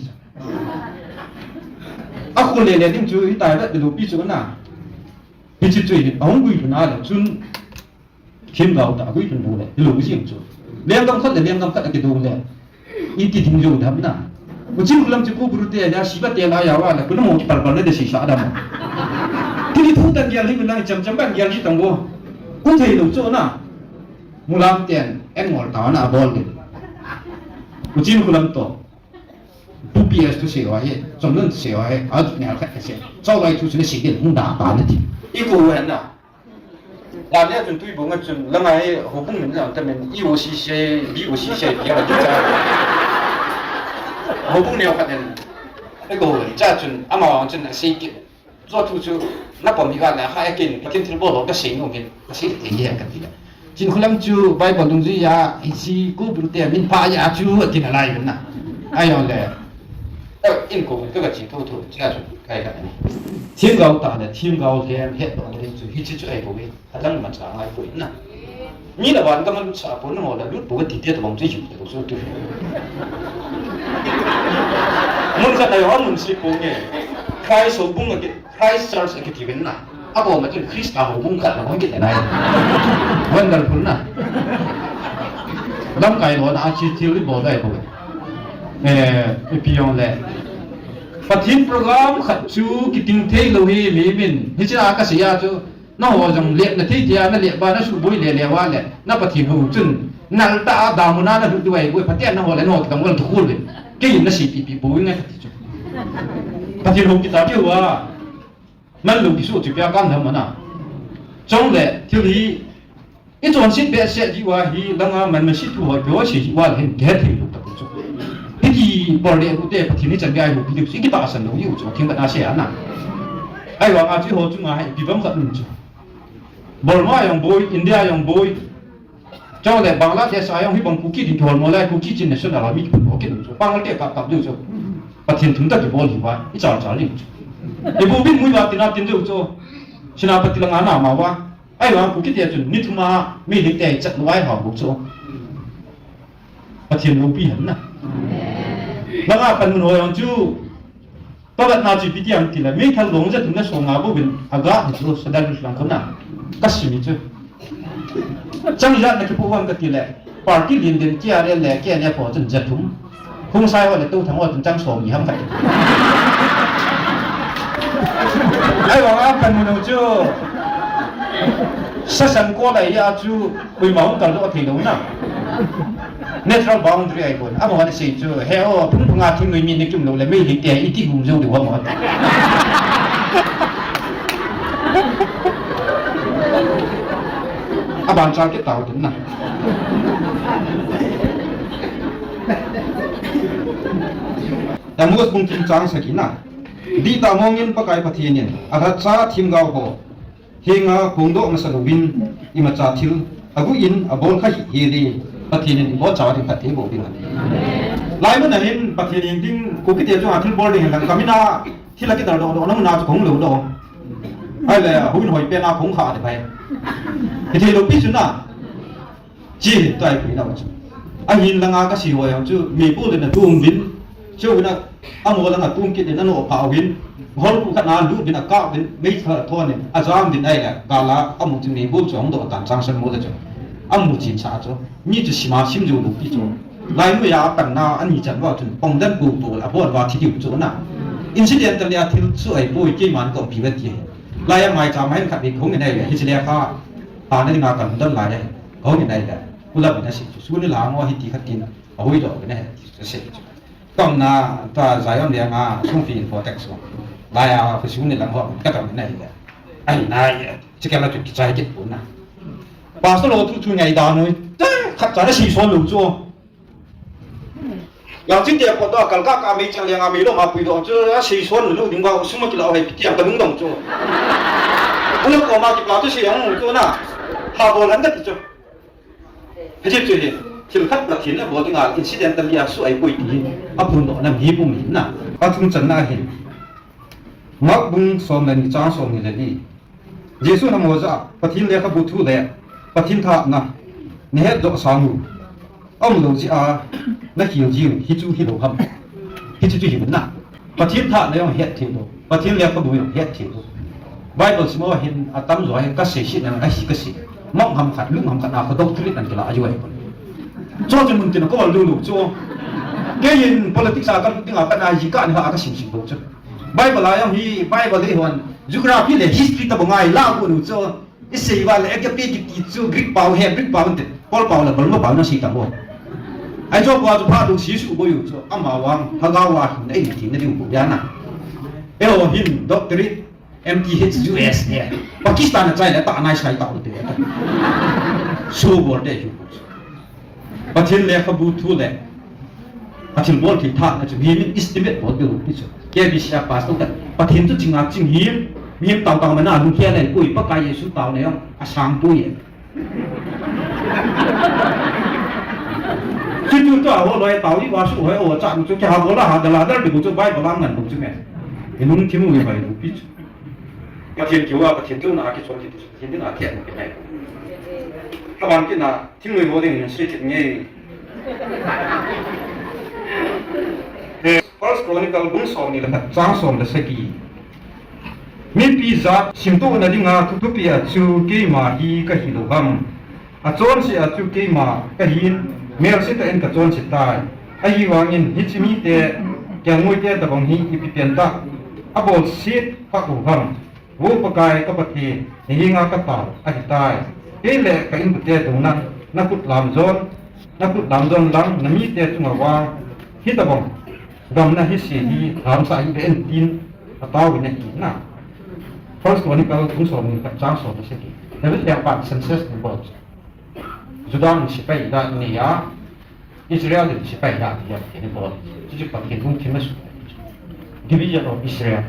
A khu le le ding chu i tai da lou pi chu na. Hiche chu hi ahung guilhun a le chun. Themgao tah a guilhun bou le, hilou jing chu. Lenggam khat le lenggam khat akido le, iti ding jou dam na. U Chin Khulam chu Kubru te a, Siva te la jaova le, kunamo kipalpal na de sisa dam. Kini thu tan gel hi kunang chamcham ban gel hi tang bo. Kun thei lou chu na. Mulam ten, en ngol ta na bol de. U Chin Khulam to. Pu P S thusei ho hi, Chomlun thusei ho hi, a nel khat kasei. Chawlai thu chu nasei din hung da ta nati. I ko wen na. Lam nia chun Tuibung a chun, langa hi houbung min lang ta min, E O C C, B O C C, B O C C. Houbung neo khat in, e ko, cha chun, ama wang chun, asei kit. Zo thu chu, na pom hi ka la, kha e kin, Pathen thilbol ho ka sei nom in, ka sei te hi ka ti la. Chin Khulam chu, Bible dungjui a, hiche Kubru te, min pha a chu, ati nalai na. Ahi le. Eh, in ko, ka ka chi tho tho, cha chu, kai ka ni. Themgao tah le, themgao lhem, hetdoh le chu, hiche chu ahi bou ve. Adang manchah ngai poi na. Mi la van ka malut sah pon ho la lut poi ti te tabang chu ju te chu tu. Mun khat na jong mun sei ponge. Christ houbung a ki, Christ Church a kiti uvin na. Akom a chun Christa houbung khat na hung kiti nai. Wonderful na. Lamkai lona a chi thil ibol dai poi. Eh, ipi jong le. Pathen program khat chu kiting thei lou hi mi min. Hiche a ka sei a chu. Nangho jong lepna thei tia, nalep uva, nasuboi le le uva le, na Pathen hou chun, nal tah a damun a nalut diu ahi bou, Pathen nangho le nangho kidang uva le thukhol uvin. Kei in nasei pipi bou nge kati chu. Pathen hou kita diu a. Nalung kisu chu pia kan tham ana. Chule, thil hi, I chonset behseh jeh uva hi langa man masi thu ho, ipi ho sei jeh uva le hin kihe thei lou tapou chu. Hiti bol le bu te Pathen ichan gei a ihupi diu chu, ikitahsan lou diu chu, themkhat a sei a na. Ahivanga chu eiho chunga hi ipi bang khat um chu. Burma jong boi, India jong boi. Chule Bangladesh a jong hibang Kuki ding kihol mo lai, Kuki Chin National Army kihol kit um chu. Pangal te kap kap diu chu. Pathen thum tah kibol hi uva, ichal chal diu chu. Ibu bin mui uva tin a tin diu chu. Senapati langa na ma uva. Ahivang Kuki te chun ni thum a mi dik te chat lou a ihao bou chu. Pathen loupi hen na. Langa panmun ho jong chu. Pabatna chu ipi ti ham tile, meithal long ja thum le som nga bouvin aga hi chu, Sadar Hills lang khun a. Ka sim hi chu. Chang ijat na kipoh uvam ka tile, party len len T R L le K N F ho chun ja thum. Khongsai ho le Touthang ho chun chang som ni ham ka ti. Ahivang a panmun ho chu. Sasang ko lai a chu, koima hung kal doh thei lou na. Natural boundary ahi bou. Amaho ana sei chu, he o, phung phunga thingnoi mi na kium lou le, Meitei te iti gum jou diu ham o. Aban chal kit tau tin na. Amos bung thum chang sagi na. Dihtah mongin Pakai Pathen in, alhatcha themgao ho henga phongdoh masa louvin, imacha thil aguh in abol kha hih hel e, Pathen in ibol chauva ding phatthei boh ding ahi. Lai mun a hin Pathen in ding, Kuki te chunga thil bol ding hen lang, ka min a thil akidal doh doh na mun a chu kahung lou doh. Ahile, houin hoi pen a kahung kha ding ahi. Hithei lou pi chu na. Chi hin tai pui nau chu. Ahin langa ka sei ho jong chu, meibol in atum uvin. Chu uvin a, amaho langa tum kit in anoh phah uvin. Hol khu khat na lut uvin akap uvin, meithal thon in, ajam uvin ahile, gal a amu chu meibol chu ahung doh tan Changsan mol a chu. Amu chin sa chu. Mi chu sim a sim jou lou pi chu. Lai noi a apanna ani chan uva chun, pong dan pu pu abon uva thi diu chu na. Incidentally a thil chu ahipoi, keiman ka umpi uve ti ahi. Lai a maicham a hin khat vei kahung in ahile, hiche lekha, tana dinga kalhun dan lai ahi. Kahung in ahile, Pu Lam in asei chu, sun ni lang o hiti khat tin, ahoi doh uvin ahi, asei chu. Ka umna, tua Zion lenga, Songpi in protect chu. Lai a, ka sun ni lang ho, ka dong in ahile. Ahi nai, chikeh la chu kichai kit pon na. Pastor ho thu chu ngai dan noi, te, khat cha na sei son lou chu. Yang chinte pot doh, kal kah kah meichang lenga meilom a puidoh chu, asei son lou ding uva, sum akilah u hi ipi ti ham ka lungdong chu. Pu Lam koma kipa chu sei jong chu na. Ha bol han ka ti chu. Hiche chu hi, thil khat Pathen in abol dinga, incidentally a soh ahipoi ti hi, aphondohna mi pum hi na. Athum channa hin. Mark bung som le ni chang som ni le li. Jesun amaho jah a, Pathen lekhabu thu le Pathen thahna nahet joh sang u, aumlou jeh a nakhel jiu, hichu hilou ham? Hichu chu hi na. Pathen thahna jong het thei lou, Pathen lekhabu jong het thei lou. Bible sim ho hin atamjo hin kasei set nan ahi kasei. Mong ham khat, lung ham khat na kho doctrine an kila ahi. Chu chu mun tin a ka ol lou lou chu. Keiin politics a kalut dinga kana ji kani ha kasim sim lou chu. Bible a jong hi, Bible hi hon, geography le history tabang a ilah u nu chu, isei uva le agape kiti chu Greek pao, Hebrew pao te, Paul pao le Paul ma pao na sei ta mo. Ahi chu pao chu pha dong si su boi u chu, ama vang, Lhagao a hin, ei ti na diu bou ya na. Eiho hin, doctorate, M T H U S A. Pakistan a chai le ta nai sai ta u te. Su bol te ju. Pathen lekhabu thu le Pathen bol thei thahna chu mihem in estimate bol ding ahi chu. K B C a pastor khat, Pathen chu ching a ching hi, mihem tao tao mana lungkhel ahipoi, Pakai Jesu taona jong asang poi. Chuchu chu a ho loi tao i va su hoi o cha chu kei ha bol a ha dal a dal ding chu Bible a ngan ding chu me. I lungthim u i bai lou pi chu. Pathen kiu a, Pathen kiu na a kichol kiti chu, Pathen ding a kiat na kinai. Aban kit na, thingnoi ho ding hin sei kit nge. First Chronicle bung som ni le khat chang som le sagi. Mipi jat simtohna dinga thu thupi a chu keima hi kahi lou ham. Achonse a chu keima kahin, melse tah in kachonse tai. Ahivangin hiche mite, kelngoi te tabang hi ipi pen tah abolset kha u ham. Vo Pakai ka Pathen, nahenga katao ahitai. Kei le ka inkote touna, nakhut lam jon, nakhut lam jon lang, namite chunga vang, hitabang gamna hise hi lhamsah hih in tin, atao in ahi na. First Chronicle bung som ni le khat chang som le sagi. David lengpan census ni bol. Sudan in sepai ijat anei a, Israel in sepai ijat anei a, kini bol. Chuchu Pathen lungthim asu. Division of Israel.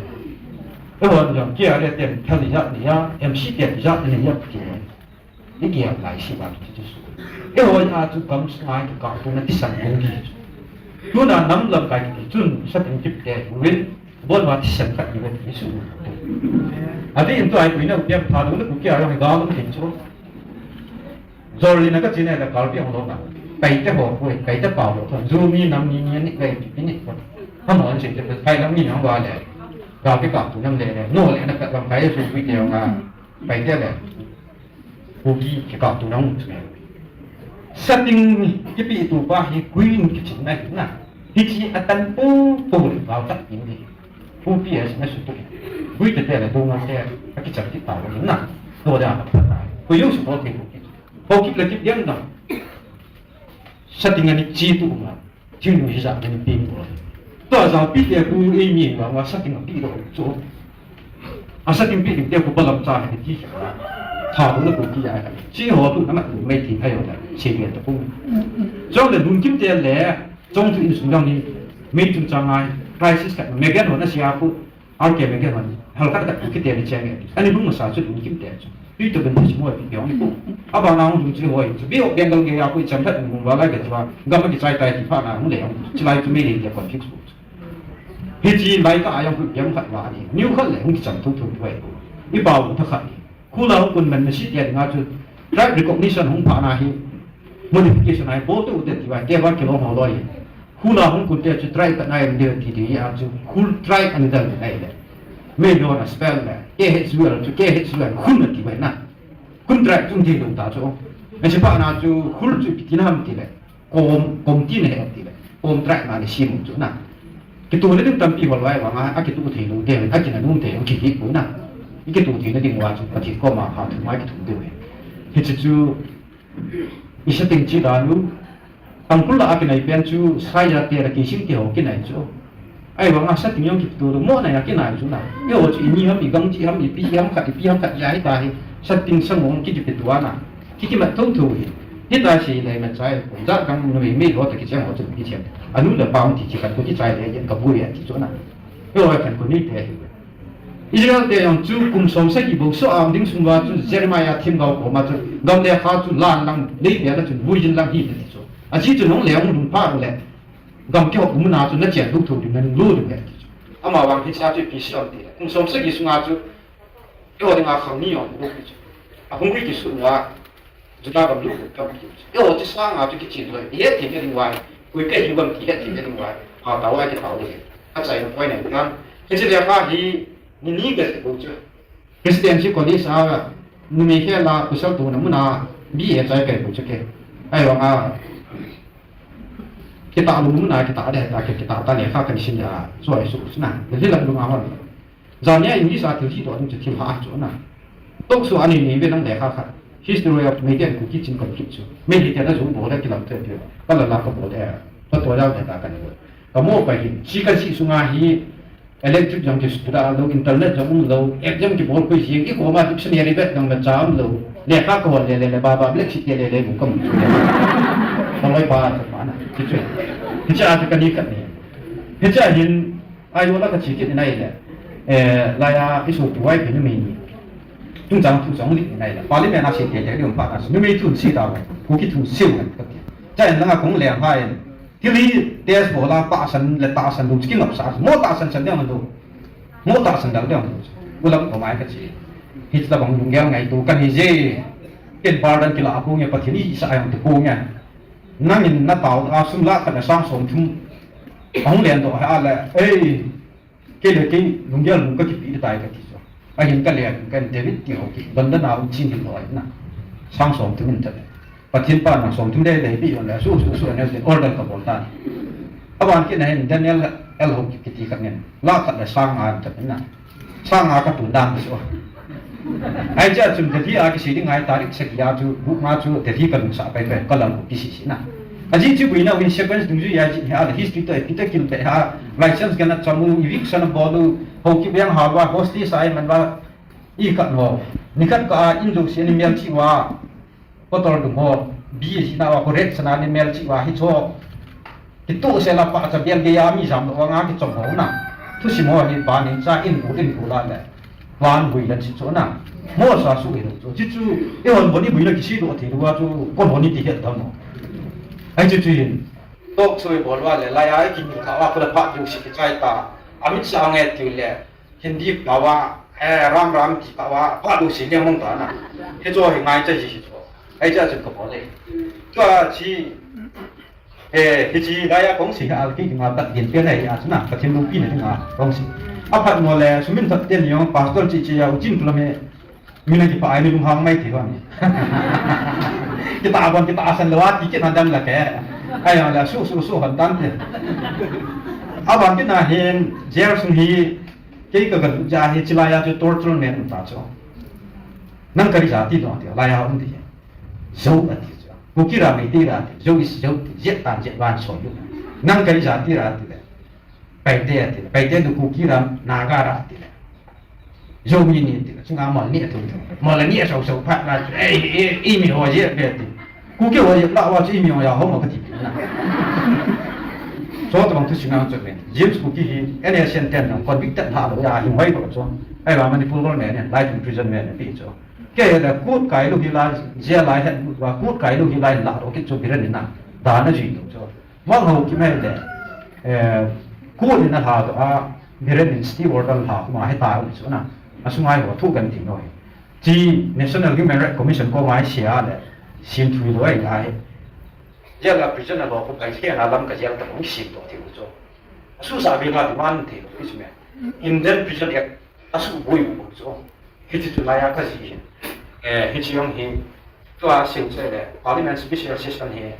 Eihon jong, KIA ten thal ijat anei a, M C ten ijat anei a, kini. Igel lai si ba chuchu su. Eihon a chu gam sunga kikaptuna thisan hung di. Tuna nam lamkai kiti chun, satin kipte, win, bon wa thisan khat ni ba ti su. Ati in tu ai kuina upiam tha dona Kuki a jong hi gam kin chu. Zorli na ka chine la Karbi Anglong a. Kaite ho poi, kaite pao lo. Zomi nam ni ni ni kai ni ni. Hamon se te kai lam ni nang wa le. Ga ke ka tu nam le le. No le na ka lam kai su pi te nga. Kaite le. Kuki ke ka tu nam tu le. Setting ni kipi tu pa hi Kuki in kichin na hi na. Hichi atan po po le ga ta ni. Kuki as na su tu. Kuki te te le tu nga te. Ka kicham ki pa na. No da pa ta. Kuki su po te Kuki. Haokip le kip diam dam. Setting ani chi tu ma. Thing hi ja ani pin ko. To ja pi te ku e ni ma ma setting pi do chu. A setting pi te ku balam cha ni ti. Tha bu na ku ki ya. Chi ho tu na ma tu mai ti hai ho da. Chi ni ta ku. Chong le lungkim te le. Chong tu in sung dang ni. Mei chung chang ai. Crisis ka. Megan ho na sia ku. Ar ke me ke man, hal khat khat kiti ni cheng e. Ani lung masa chu lungkim te chu. Tui to ben chu mo pi pyong ni ko. Aba na hung chu ho chu. Bi ok Bengal ge ya ko cham khat mun wa lai ke chu. Gam ki chai tai ti pha na hung le hung. Chi lai chu me le ke kon fix ko. Hichi lai ka ayang ku pyang khat wa ni. New khat le hung cham thu thu wai ko. I ba u tha khat ni. Khula hung kun man na si tia nga chu tribe recognition hung pha na hi modification ai bol tu te ti wai te ba kilo ho loi. Khula hung kun te chu tribe ka nai de ti ti a chu khul tribe an dal nai le. Me yo na spell le. K H U L chu K H U L khun na ti wai na. Khun tribe chung ti dong ta chu. An si pa na chu khul chu ti na ham ti le. Kom, kom ti na he ti le. Kom tribe ma ni si mu chu na. Kitu le ding tampi hol wai wa nga a kitu thei lo de a kina dum thei lo ki hi ku na. I kitu thei na ding wa chu Pathen koma pha thu mai kitu de we. Hichi chu i setting chi da lu. Tangkhul la a kinai pen chu Saija te la Kising te ho kinai chu. Ai wa nga setting jong kitu lo mo na ya kinai chu na. I ho chu i ni ham i gang chi ham i pi ham khat i pi ham khat ya hi ta hi. Setting sang ong ki kitu ana. Ki ki ma thong thu hi. Hita si le ma chai. Ja kang nu mi lo ta ki chang ho chu ki chang. Anu la pa hung ti chi khat ko ki chai le yen ka bu ya ti chu na. Yo kan ko ni te hi. Israel te jong chu kum som sagi bou so am ding sung wa chu Jeremiah themgao koma chu gam le kha chu lan lang lei pe la chu vui jin lang hi ti chu. A chi chu nong le hung lung pha le gam kihop mun a chu na chen duk tho ding na lu ding le ti chu. Ama vang hi cha chu pi si am ti le. Kum som sagi sunga chu yo ding a khang ni yo ding ti chu. A hung hui ki su wa Juda gam lu gam ki. Yo, chi sang a chu kichi lo. Ye ti ke ding wai. Kui ke hi gam ti ke ti ke ding wai. Ha ta wai ke ta wai. A chai na point na kan. Ke chi le ka hi ni ni ke ko chu. Presidency College a numei khe la kusal tu na mun a B A chai ke ko chu ke. Ai wa nga. Kita lu mun a kita de ta ke kita ta le kha kan sin ya. So ai su na. Ni la lu ma hon. Zania English a thil hi to ding chu thil ha chu na. Tok su ani ni ve nang le kha kha. History of Meitei and Kuki Chin conflict chu. Meitei te na zu bo le kilam te te. Ka la la ka bo le. Ka to ya le ta ka ni. Ka mo ka hi. Chi ka si sunga hi electric jong ki su da lo, internet jong um lo, app jong ki bol koi si, i ko ma dictionary bet jong na cha um lo. Le kha ko le le le ba ba black sheep le le bu kam. Ka loi pa ta ma na. Ki chu. Ki cha ta ka ni ka ni. Ki cha hin Ai, yo la ka chi kit nai le. Eh, la ya, i so tu ai pe numei ni. Tung chang tu chang li nai le. Parliament a si te te li um pa na. Numei thun si ta wai. Kuki thun si wai ka ti. Cha en la nga kong le ha en. Ti li test bo la pa san le ta san lu ki ngap sa. Mo ta san san de lo. Mo ta san da de lo. U lam ko mai ka chi. Hi ta bang lung gel ngai tu ka ni je. Ken bar dan ki la ko nge pa thi ni sa ai ang tu ko nge. Nangin na tao a sum lakh khat le sang som thum. Ahung len doh a le, ei, kei le kei lunggel nung ka kipe tai ka ti chu. Ahin ka len, ka David ti ho ki, London a um chin hi loi na. Sang som thum in ta le. Pathen pa na som thum le le pi yon le, su, su, su, ne order ka bol ta. Aban kit na hin Daniel L ho ki, kiti khat nin. Lakh khat le sang nga ta na. Sang nga ka tun dan chu. Ai cha chun Delhi a kisei ding ai tarik sagi a chu, bu nga chu Delhi ka lungsa pai pai ka lam ki si si na. A ji chu buina win sequence dungjuia ji ha history to epic to kin pe ha license kana chamu eviction bolu ho ki beng ha wa hostage ai man wa i ka no. Ni khat ka a in lu si ni mel chi wa. Bottle dung ho, Bi ji na wa ko rek sana ni mel chi wa hi cho. Kitu se la pa cha bel ge ya mi jam lo wa nga ki chom ho na. Thusim ho hi ba ni cha in bu in bu la le. Van bui lan si chu na. Mo sa su i lo chu. Chi chu, i hon boni bui na ki si do thei lo wa chu, kon boni ti het dam mo. Ai chu chu yin. Tok sui bol wa le, la ya ki mi kha wa ko le pha ju si ki chai ta. Amit sa nge ti le. Hindi pa wa, eh, ram ram ti pa wa, pha lu si le mong ta na. He cho hi ngai cha ji si cho. Ai cha chu ko bol le. Tua chi, Eh, hichi laiya kong si ha alki ki nga tat din pe nei a chuna, Pathen lungpi na dinga kong si. Aphat mo le, sumin that ten yong, pastor chi chi ya, u chin tu la me, mi na ki pa ai ni lung hang mai ti hon. Kita abon, kita asan lo a ti ki na dan la ke. Ai ya la su, su, su hon tan te. Abon ki na hin, jer sung hi, kei ka ga ja hi, chi laiya chu torture men ta cho. Nang kari ja ti lo ti, laiya um ti. Zo ati chu. Kuki ra Meitei ra ati. Zo is Zo ti. Zet tan zet van so lu. Nang kari jati ra ati le. Paite ati le. Paite du Kuki ra Naga ra ati le. Zomi ni ati le. Chunga mol ni atu. Mol ni so so phat ra. Ei, ei, ei mi ho zet be ati. Kuki ho zet la wa chu i mi ho ya ho ma ka ti na. So to bang tu sinang chu me. James Kuki hi N S N ten na convicted ha lo ya hi hoi ko chu. Ai wa Manipur gol me ne. Life imprisonment ne pi chu. Kei le kut kai lu hi lai, zia lai het wa kut kai lu hi lai la ro ki chu Biren in na. Da na ji tu chu. Mang ho ki mai le. Eh, kut in na ha to a Biren in stay order ha ma he ta u chu na. A sungai ho thu kan ti noi. Chi National Human Rights Commission ko mai sia le. Sim thui lo ai lai. Zia la prison a lo ko kai sia na lam ka zia ta ko sim to ti u chu. A su sa bi la demand ti u chu me. Indian Prison Act a su bui u chu. Hichi chu laiya ka ji hin. Eh, hichi yong hi. Tua sin che le. Parliament Special Session hi.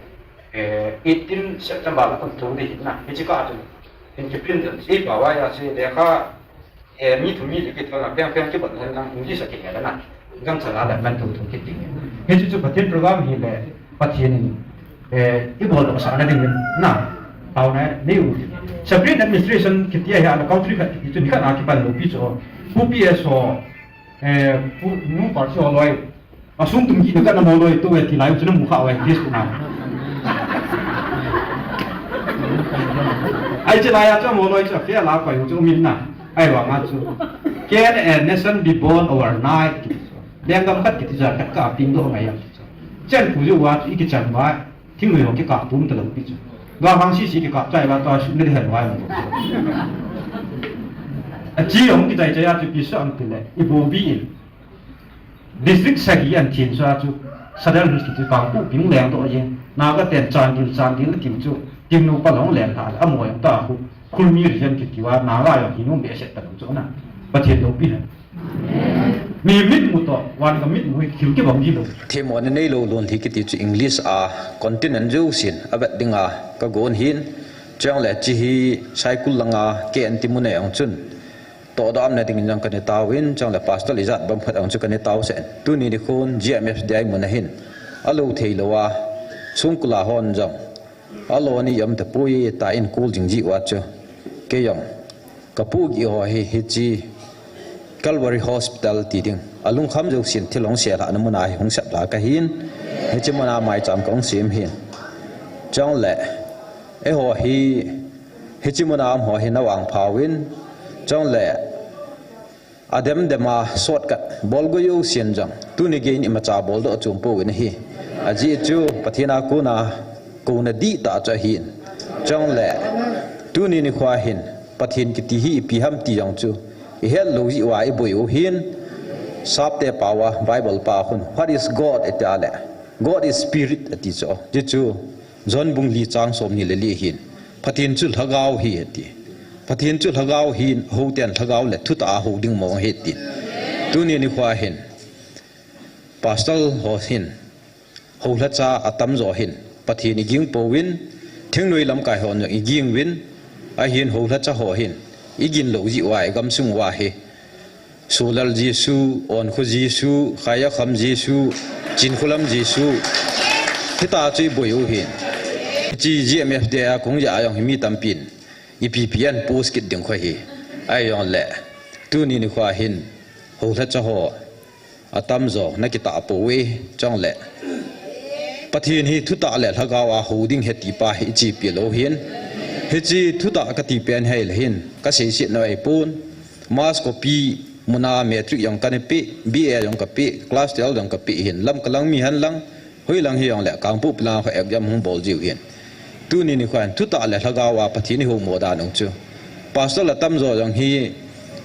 Eh, eighteen September la kon tu di hin na. Hichi ka chu. Hin ki print den. Si pa wa ya si le ka. Eh, mi thu mi li ki thona peng peng ki bot hen na. English a ki he na. Gang cha la la man tu tu ki ding. Hichi chu Pathen program hi le. Pathen in, eh, i bol doh sah na ding in, na, tao na, nei u. Separate administration kiti a hi a, country khat kiti chu, ni khat a kipan lo pi chu. Pu P S ho, eh, pu, nu par chu loi. A sung tum ki na ka na mo loi tu, eh, ti lai chu na mu kha, eh, this na. Ai chu lai a chu mo loi chu, fe la koi chu min na. Ai wa nga chu. Can a nation be born overnight? Lenggam khat kiti ja khat ka ping doh ngai a. Chen pu ju wa chu i kichan wa, thingnoi ho kikap tum ta lo pi chu. Ga hang si si kikap chai wa ta su ne de han wa mo. A chi hong kichai chai a chu pi sa ang ti le, i bo bi in. District sagi an thin sa chu, Sadar Hills kiti Kangpokpi leng doh ye. Naga ten Chandel, Chandel kiti chu, Tengnoupal hong leng ta, a mo yang ta khu, Khulmi region kiti wa, Naga yong hi nung be set ta lo chu na. Pathen lo pi han. Mi mit mu to, van ka mit mu hi thil kibang di lo. Themmo na nei lo lon hi kiti chu English a continent jousen a vet dinga ka gon hin. Chang le chi hi Saikul langa K N T mun a jong chun. Toh dam na dingin jong ka ne tao in, chang le pastor ijat bang phat jong chu ka ne tao sen. Tuni nikhon G M F D I mun a hin. A lo thei lo a, sungkul a hon jong. A lo ni yam te pui ta in kul jing ji wa chu. Kei jong. Ka pu gi ho hi, hichi Calvary Hospital ti ding. A lungkham jousen thil hong sel hahna mun a hi hong sep la ka hin. Hichi mun a maicham ka hong sem hin. Chang le, eiho hi, hichi mun a um ho hi na vang phao in. Chang le, a dem dem a shortcut bol go jousen jong. Tuni gei in imacha bol doh chom pou in ahi. A ji chu Pathen a kona kona di ta chu ahin. Chang le, tuni nikho hin, Pathen kiti hi ipi ham ti jong chu. I het lo ji wa i boi u hin. Sapte pao a Bible pa khun. What is God? Iti a le. God is spirit ati chu. Ji chu. John bung li chang som ni le li hin. Pathen chu lhagao hi ati. Pathen chu lhagao hin, ho ten lhagao le thutah a ho ding mong hi ati. Tuni nikho hin. Pastor ho hin. Ho lhacha a tam jo hin. Pathen i ging pou in. Thingnoi lamkai hon jong i ging uvin. Ahin ho lhacha ho hin. I gin lo ji wa i gamsung wa hi. Sulal Jesu, Onkhu Jesu, Khaiyakham Jesu, Chinkhulam Jesu. Hita chu i boi u hin. Chi G M F D I a kong ja a jong hi mi tampin. I P P N post kit ding kho hi. Ai jong le. Tuni nikho hin. Ho lhacha ho. A tam jo na kitah pou e. Chang le. Pathen hi thutah le lhagao a hou ding ahi ti pa hi ichepi lou hin. Hiche thutah kati pen hi le hin, kaseiset nau ahipon. Mass khopi muna matric jong kana pe, B A jong kape, class twelve jong kape hin, lamka lang mi hen lang, hoilang hijongle, Kangpokpi lang kho exam hung bol jiu hin. Tuni nikho hin, thutah le lhagao a Pathen ihou mo dan u chu. Pastor la tamjo jong hi,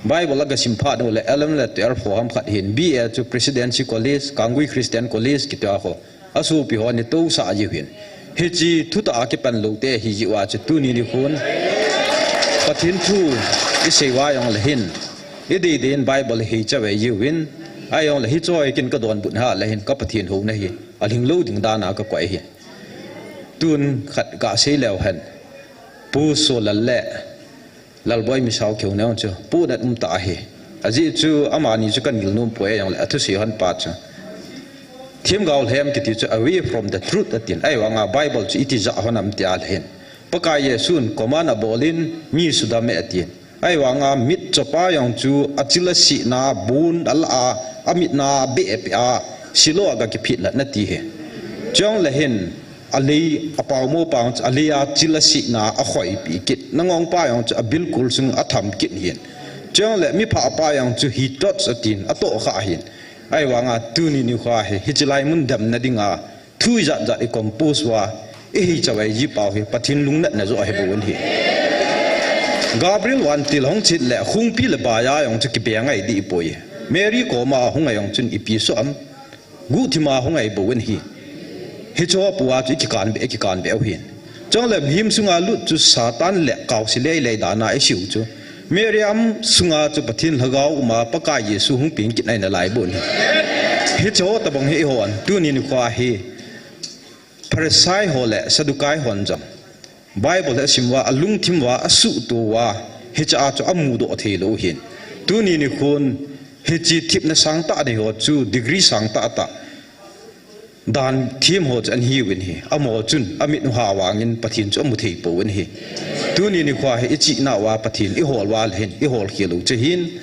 Bible aga sim phat u le, eleven le twelve ho ham khat hin, B A chu Presidency College, Kanggui Christian College kiti a kho. Asopi hon atousah jiu hin. Hiche thutah a kipan lou te hi jiu a chu tuni nikhon. Pathen thu isei uva jongle hin. Idei dei in Bible hi chauve jiu hin. Ahijongle hiche hi kin kadonbut hale hin ka Pathen houna hi. Alhing lou ding dan a kakoi hi. Tun khat kasei leu hen. Pu Solal le Lalboi Misao keu neo chu, pu nat um tah ahi. Ajeh chu amani chu kangil nom poi ahijongle, athusei hon pa chu. Themgao lhem kiti chu away from the truth atin. Ahivanga Bible chu iti jah hon am tia le hin. Pakai Jesun command abol in mi sudam e atin. Ahivanga mitcho pa jong chu achil asihna, bun ala a, amitna abeh peh a, Siloa aga kiphit lat na ti hi. Chujongle hin, alei, apaomo pa jong chu, alei a chil asihna, akhoipi kit. Nangong pa jong chu, abilkol sung atham kit hin. Chujongle, mipha pa jong chu, hi tots atin, atohkha hin. Ahivanga, tuni nikho hi, hiche lai mun damna dinga, thu ijat jat i compose uva, ihi chauve ji pau hi, Pathen lungnatna joh ahi bouvin ahi. Gabriel vantil hung chet le, khungpi le baiya jong chu kibe ngai dih poi. Mary koma hung a jong chun ipi soh am. Guhthima hung ahi bouvin ahi. Hicheho pua chu ikikan be, ikikan be u hin. Chujongle mihem sunga lut chu Satan le kaosi lei lei dan a isei u chu. Mariam sunga chu Pathen lhagao uma Pakai Jesu hung peng kit nai nalai bouvin ahi. Hicheho tabang hi ihon, tuni nikho hi. Pharisai ho le Sadukai hon jong. Bible hi asim uva, alungthim uva, asuhto uva, hiche a chu amudoh thei lou hin. Tuni nikhon, hiche thepna sangtah nei ho chu, degree sangtah tah. Dan them ho chu ana hiuvin ahi. Amaho chun, amit u ha vangin, Pathen chu amu thei pouvin ahi. Tuni nikho hi, ichihna uva, Pathen, ihol uva le hin, ihol khel u chu hin.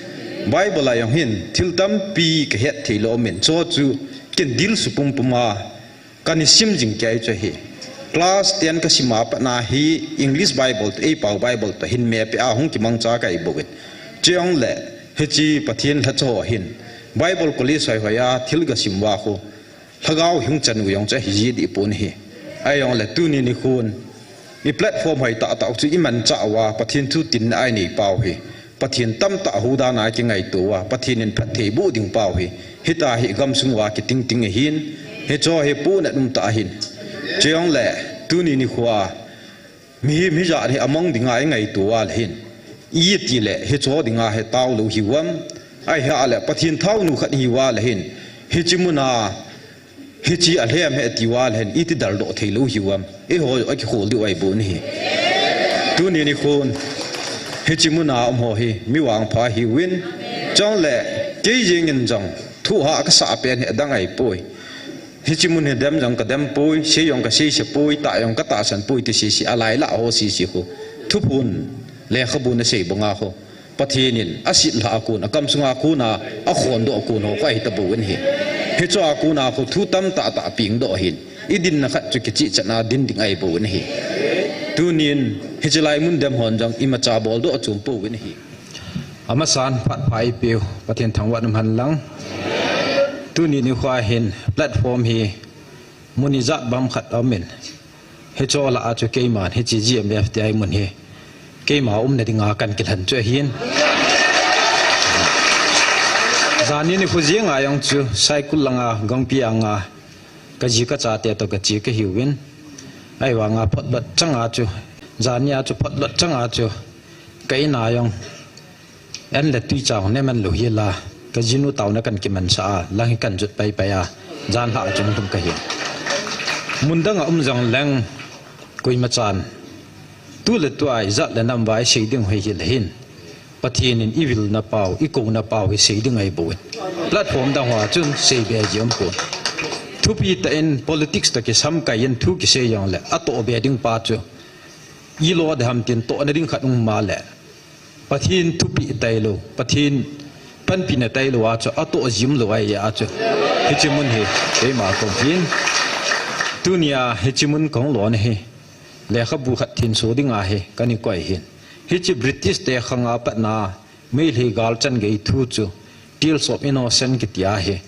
Bible a jong hin, thil tampi kahet thei lou amin. Chuche chu, kin dil su pum pum a, Kana sim jing kei chu ahi. Class ten kasim a pat na hi English Bible toh, eipao Bible toh, hin mepi a hung kimangcha kahi bouvin. Chujongle, hiche Pathen lhacha ho hin. Bible college hoi hoi a, thil kasim uva khu. Lhagao hung chan u jong chu ahi ji dih pon ahi. Ahijongle, tuni nikhon. I platform hoi tah tah chu imanchah uva, Pathen thu tinna a inei pau hi. Pathen tamtah hudan a kingaito uva, Pathen in phatthei boh ding pau hi. Hitia hi gamsung uva kiting ting ahin, hicheho hi puna um tah ahin. Chujongle, tuni nikho a, mihem hijat hi amang dinga ingaito uva le hin. Iti le, hicheho dinga hi taolou hiuvem. Ahile, Pathen thaonu khat hiuva le hin. Hiche muna, Hiche alhem hi atiuva le hin, iti daldoh thei lou hiuvem. Eiho, akikhol diu ahi bouvin ahi. Tuni nikhon, hiche muna um ho hi, mi vangpha hiuvin. Chujongle, kei jeng in jong, thu ha kasah pen hi adang ahi poi. Hiche mun hi dem jong kadem poi, sei jong kasei se poi, tah jong katahsan poi, ti sese, alai lah ho sese khu. Thuphon, lekhabu nasei banga khu. Pathen in asit lha a kon, akamsunga kon a, akhondoh a kon ho kho ahi tabouvin ahi. Hicheho a kon a kho thu tamtah tah pengdoh ahin. Idinna khat chu kichihchatna din ding ahi bouvin ahi. Tunin, hiche lai mun dem hon jong imacha boldoh chom pouvin ahi. Amasan phat pha eipeu, Pathen thangvah in umhen lang. Tuni nikho hin platform hi mun ijat bang khat aumin. Hicheho lah a chu keiman, hiche G M F ti a imun hi. Keima umna dinga kana kilhen chu ahin. Janhi nikho jenga jong chu, Saikul langa, Gangpi anga, kaji kachate toh kache kahiuvin. Ahivanga photlot changa chu, janhi a chu photlot changa chu, ka in a jong. An le tui chang ne man lou hi la, kajinu taona kana kimansah a, lang hi kana jot pai pai a, jan lha a chung tum kahi. Mun dang a um jong leng, koima chan. Tu le tua ijat le nam va isei ding hoi hi le hin. Pathen in ivilna pau, ikouna pau hi sei ding ahi bouvin. Platform dang hoa chun sei be ji um pon. Thupi tah in politics toh kisamkai in thu kisei jong le, atoh be ding pa chu. Ilo de ham tin tohna ding khat um ma le. Pathen thupeh tailou, Pathen panpina tailou a chu, atoh jim lou ahi a chu. Hiche mun hi, keima kong hin. Tunia hiche mun kahung lona hi lekhabu khat thinso dinga hi kana koi hin. Hiche British te khanga patna Meitei gal chan gei thu chu Tales of Innocence kiti ahi.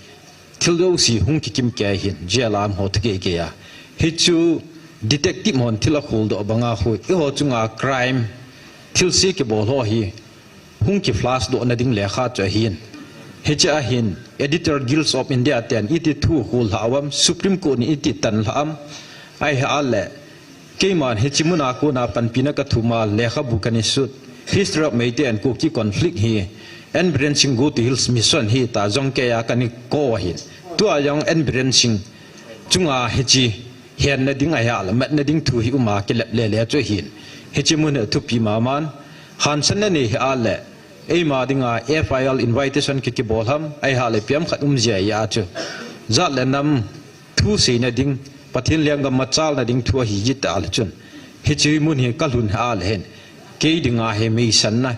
Thil jouse hung kikim kei hin, jail a um ho thu gei gei a. Hichu detective hon thil akhol doh banga khu, eiho chunga crime, thilse kibol ho hi hung ki flash dohna ding lekha chu ahin. Hiche ahin, Editor Guild of India ten iti thu khol lha uvam, Supreme Court in iti tan lha am, ahi a le, keiman hiche muna kona panpina kathum a lekhabu kana sut, History of Meitei and Kuki Conflict hi, N Biren Singh Go to Hills Mission hi ta jong kei a kana kou ahin. Tua jong N Biren Singh chunga hiche henna ding ahi a le, matna ding thu hi uma kilep lele chu ahin. Hiche mun hi athupi maman, hansanna nei hi a le, eima dinga F I R invitation ki kibol ham, ahi a le piam khat um jia a chu. Jat le nam thu seina ding, Pathen lenggam machalna ding thu ahi jita le chun. Hiche mun hi kalhun a le hin. Kei dinga hi meisanna,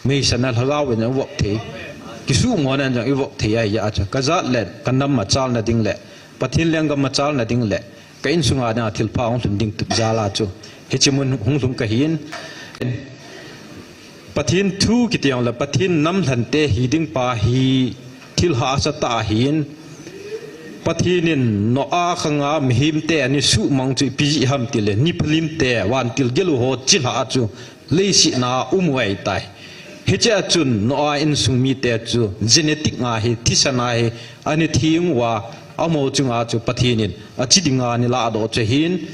meisanna lhagao in i vop thei. Kisumona jong i vop thei ahi a chu. Ka jat le, ka nam machalna ding le, Pathen lenggam machalna ding le, ka insunga dinga thilpha hung lhun ding tup jal a chu. Hiche mun hung lhung kahin. Pathen thu kiti jong le, Pathen nam lhante hi ding pa hi thil hahsa tah ahin. Pathen in Noah khanga mihemte ana suhmang chu ipi jeh ham ti le, Nephilim te vantil gelu ho chilhah a chu leiset a um u ahitai. Hiche a chun Noah insung mite chu genetic a hi, thisan a hi, ana theng uva, amaho chunga chu Pathen in achi dinga ana ladoh chu ahin.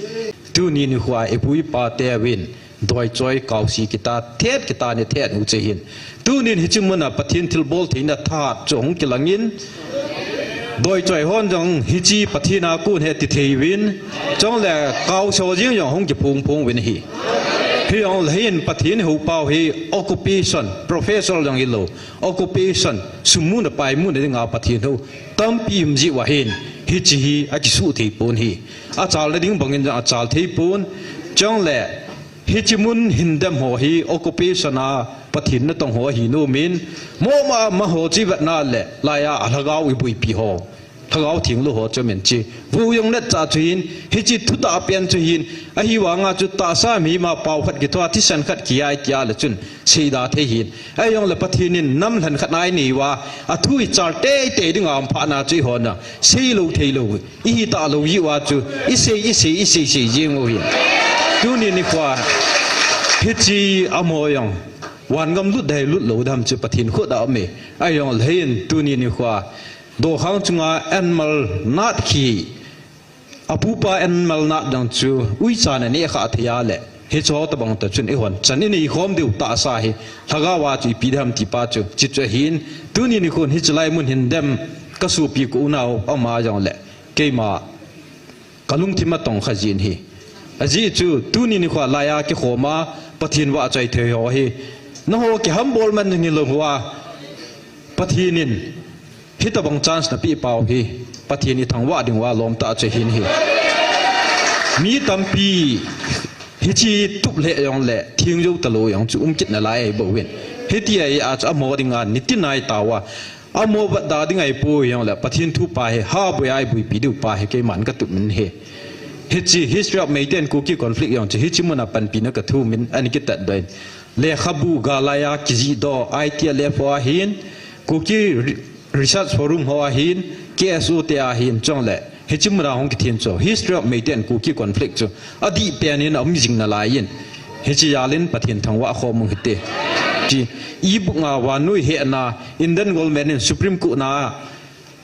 Tuni nikho a ipu ipa teuvin doichoi kaosi kita, thet kita ana thet u chu ahin. Tunin hiche muna Pathen thilbol theina thahat chu hung kilangin, doichoi hon jong hiche Pathen a kon ahi ti thei uvin, chule kaosi ho jeng jong hung kiphong phong uvin ahi. Hijongle hin Pathen hou pau hi occupation, professor jong hilou, occupation, sum muna pai muna dinga Pathen hou tampi um jeh uva hin, hiche hi akisuh thei pon ahi. Achalna ding bangin jong achal thei pon, chule hiche mun hin dem ho hi occupation a Pathen natong ho ahi nom in, moma amaho chu ivet na le, laiya alhagao iboipi ho, lhagao thenglou ho chu um in chi. Vo jong let cha chu hin, hiche thutah pen chu hin, ahivanga chu tahsa mihem a pao khat kithoa, thisan khat kiai tia le chun seida thei hin. Ahijongle Pathen in nam lhen khat anei uva, athu ichal teitei dinga um phat na chu eihon a seilou theilou ihi talou jeh uva chu, isei, isei, isei, sei jeng u hin. Tuni nikho a, hiche amaho jong vangam lut ding lut lou ding ham chu Pathen khut a um e. Ahijongle hin tuni nikho a, dokhang chunga anmal nat khi, apupa anmal nat dang chu uicha na neh kha thei a le, hiche ho tobang toh chun eihon chan inei khom diu tahsa hi lhagao a chu ipi ding ham ti pa chu, hiche chu ahin. Tuni nikhon hiche lai mun hin dem kasopi ka unau ama jongle keima kalungthim atong kha jin ahi. Ajeh chu tuni nikho a laiya kikhoma Pathen vahchoi thei ho hi, nangho kihambol man jing hilou uva, Pathen in hitobang chance napeh pau hi, Pathen ithangvah diu alom tah chu ahin ahi. Mi tampi hiche tup lheh jongle theng jou talou jong chu um kit nalai ahi bouvin. Hiti ahi a chu amaho dinga nitin a itao a, amaho vet da ding ahipoi jongle Pathen thu pa hi, ha boi a iboipi diu pa hi keiman katup in ahi. Hiche History of Meitei and Kuki Conflict jong chu hiche mun a panpina kathum in ana kitat doh in. Lekhabu galai a kijih doh, I T L F ho ahin, Kuki Re-, Research Forum ho ahin, K S O te ahin, chule hiche mun a hung kithin chu History of Meitei and Kuki Conflict chu adih pen in aum jing nalai in, hiche jal in Pathen thangvah khom u hite. Hiche e-book a vannoi hehna, Indian government in Supreme Court na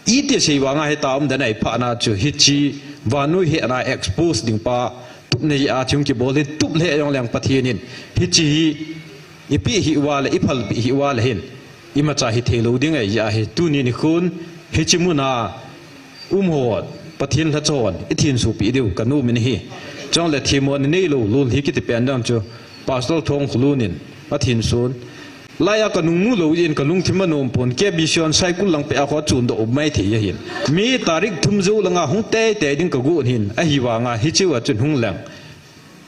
iti sei vanga hita um dan ahi phat na chu hiche vannoi hehna expose ding pa tupna jeh a chu hung kibol in, tup lheh jongleng Pathen in hiche hi ipeh hih uva le, iphalpeh hih uva le hin imacha hithei lou ding ahi jeh a hi tuni nikhon hiche mun a um ho Pathen lhacha hon ithinsopeh diu kanom in ahi. Chule themmo nei lou lolhing kiti pen dang chu Pastor Thongkholun in athinson. Laiya kanung mu lou jeh in kalungthim anom pon, K B C hon cycle lang peh a kho chun doh um maithei ahin. May tarik thum jou langa hung teitei ding kagon ahin, ahivanga hichea chun hung leng.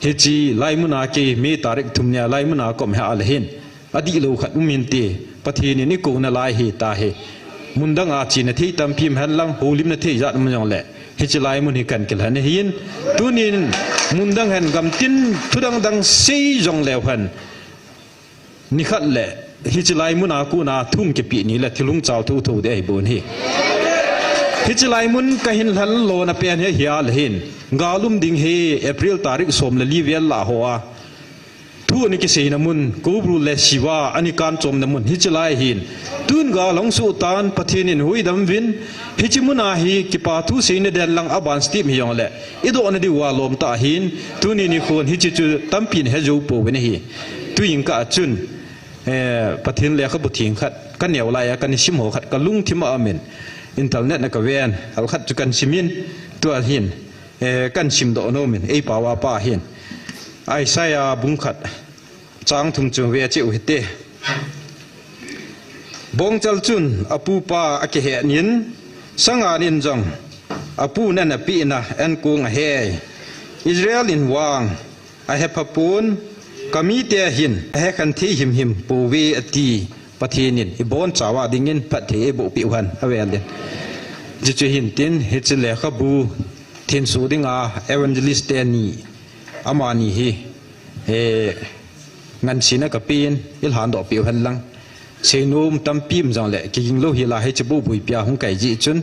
Hiche lai mun a kei May tarik thum nia lai mun a ka um hih a le hin, adihlou khat um inte, Pathen in ikou nalai ahi tahi. Mun dang a chena thei tampi um hen lang, houlimna thei jat um jongle Hiche lai mun hi kan kilhen ahin, tunin mun dang hen gamtin thu dang dang sei jong leu hen, nikhat le hiche lai mun a kona thum kipe ni le thilhung chao thotho ding ahi bon hi. Hiche lai mun kahin lhen lona pen hi ahia le hin, gal um ding hi April tarik som le li vel lah hoa thu ana kiseina mun, Koubru le Siwa ana kan chomna mun hiche lai ahin. Tun gal hung suh tan, Pathen in huhhingdam uvin, hiche mun a hi kipa thu seina den lang aban step hi jong le i dohna diu a lom tah ahin, tuni nikhon hiche chu tampin he jou pouvin ahi. Tuin ka chun, eh, Pathen lekhabu theng khat, ka neo lai a, ka na sim ho khat, ka lungthim a amin. Internet na ka ven, hal khat chu kan simin, tua hin, eh, kan sim doh nomin, ei pao a pa hin. Isaiah bung khat, chang thum chu ve cheu hite. Bongchal chun apupa akihen in, Sangan in jong apu nana pehna ankong ahe. Israel in vang ahe phapon, ka mite hin ahe khen thei himhim pouve ati. Pathen in ibon chauva dingin phatthei eiboh peh u hen, avel in. Hichu hintin, hiche lekhabu thenso dinga evangelist teni, amani hi, eh, ngansena kapen, ilhan doh peh u hen lang. Seinom tampi um jong le, kiging lou hi la hiche bu buipi a hung kai jeh chun,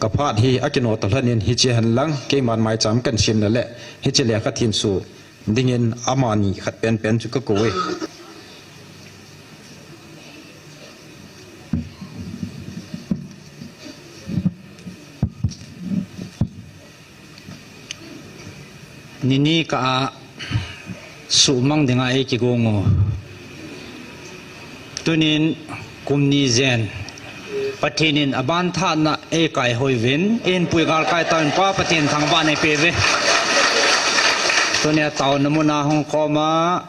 ka phat hi akino talhon in hiche hen lang, keiman maicham kan sem na le, hiche lekha thenso dingin amani khat penpen chu ka kou e. Nini ka a suhmang dinga eikigong u. Tunin kum ni jen Pathen in aban thahna eikaihoi uvin, eihin pui galkai tauvin, Pa Pathen thangvahna eipeuve. Tunia taona muna hung khoma,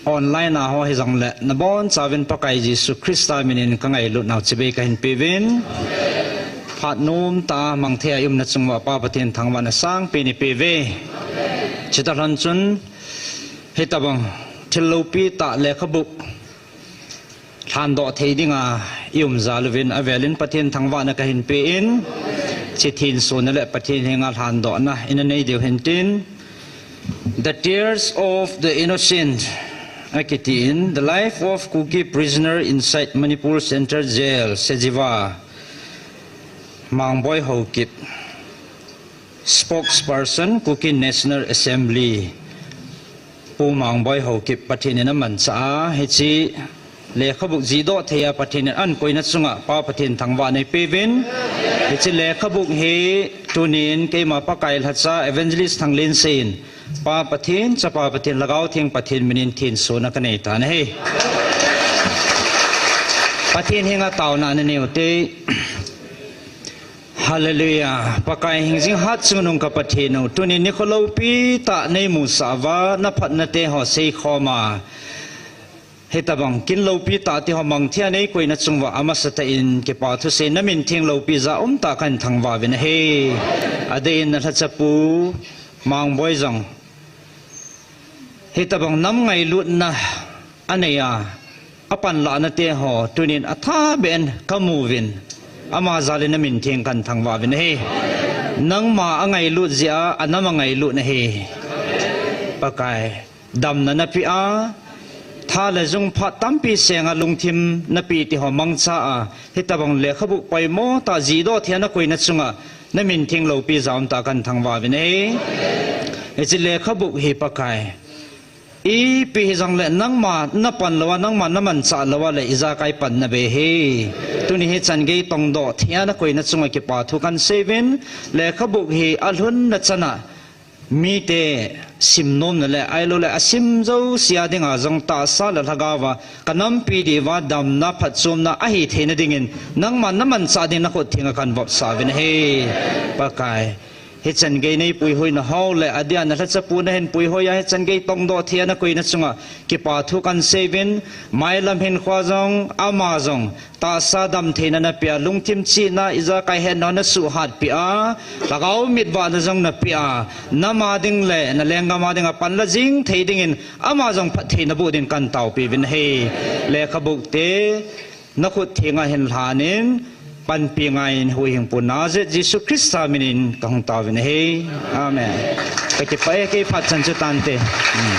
online a ho hijong le, nabonchauvin Pakai Jesu Christa minin ka ngailutnau chibai kahin peuvin. Phat nomtah a mangthei a i umna chung uva Pa Pathen thangvahna sangpen eipeuve. Chuti lhon chun, hitabang thil loupi tah lekhabu lhandoh thei dinga i um jal uvin avel in Pathen thangvahna kahin pe in, hiche thensona le Pathen henga lhandohna ina nei diu hintin. The Tears of the Innocent, akiti in, the life of Kuki prisoner inside Manipur Central Jail, Sejiwa, Mangboi Haokip. Spokesperson, Kuki National Assembly, Pu Mangboi Haokip, Pathen in amanchah a, hiche lekhabu jihdoh thei a Pathen in ahin koina chunga Pa Pathen thangvahna eipeuvin. Hiche lekhabu hi tunin keima Pakai lhacha Evangelist Thanglensei in, Pa Pathen, Chapa Pathen, Lhagao Theng Pathen minin thensona kanei tan ahi. Pathen henga taona nanei u te. Hallelujah. Pakai hingjing hatchungnung ka Pathen u, tuni nikho loupi tah neimusah uva, naphatna te ho seikhom a, hitabang kin loupi tah te ho mangthei a neikoina chung uva, amasatah in kipa thusei, namin theng loupi jeh a umtah a kahin thangvah uvin ahi. Adeh in nalhachapu Mangboi jong hitabang nam ngailutna anei a, apanlahna te ho tunin athabeh in kamu uvin, ama jal in namin theng kahin thangvah uvin ahi. Nangma angailut jeh a, anam angailut ahi. Pakai, damna napeh a, tha le jung phat tampi seng a lungthim napeh te ho mangcha a, hitabang lekhabu poimo tah jihdoh thei a nakoina chunga, namin theng loupi jeh a umtah a kahin thangvah uvin ahi. Hiche lekhabu hi Pakai, ipi hijong le nangma napan lou a, nangma namanchah lou a le ijakai pan nabei ahi. Tuni hi chan gei tongdoh thei a nakoina chunga kipa thu kahin sei uvin, lekhabu hi alhunna chan a mite simnomna le, ahilou le asim jouse a dinga jong tahsa le lhagao a kanampi diuva damna phatchomna ahi theina dingin nangma namanchah ding nakhut theng a kahin vopsah uvin ahi. Pakai, hichan gei neipuihoina ho le adeh a nalhachapu nahin puihoi a hichan gei tongdoh thei a nakoina chunga kipa thu kahin sei uvin, mailam hinkho a jong, ama jong tahsa damtheina napeh a, lungthim chihna, ijakai hetna nasuhhat peh a, lhagao mitvahna jong napeh a, nama ding le nalenggam a dinga panla jing thei dingin ama jong phattheina boh ding kahin taopeh uvin ahi. Lekhabu te nakhut theng a hin lhan in, Panpi ngaiyin huhhingpu Nazareth Jesu Christa minin kahung taovin ahi. Amen. Kakipah e, kei phat chan chu tante. Hmm.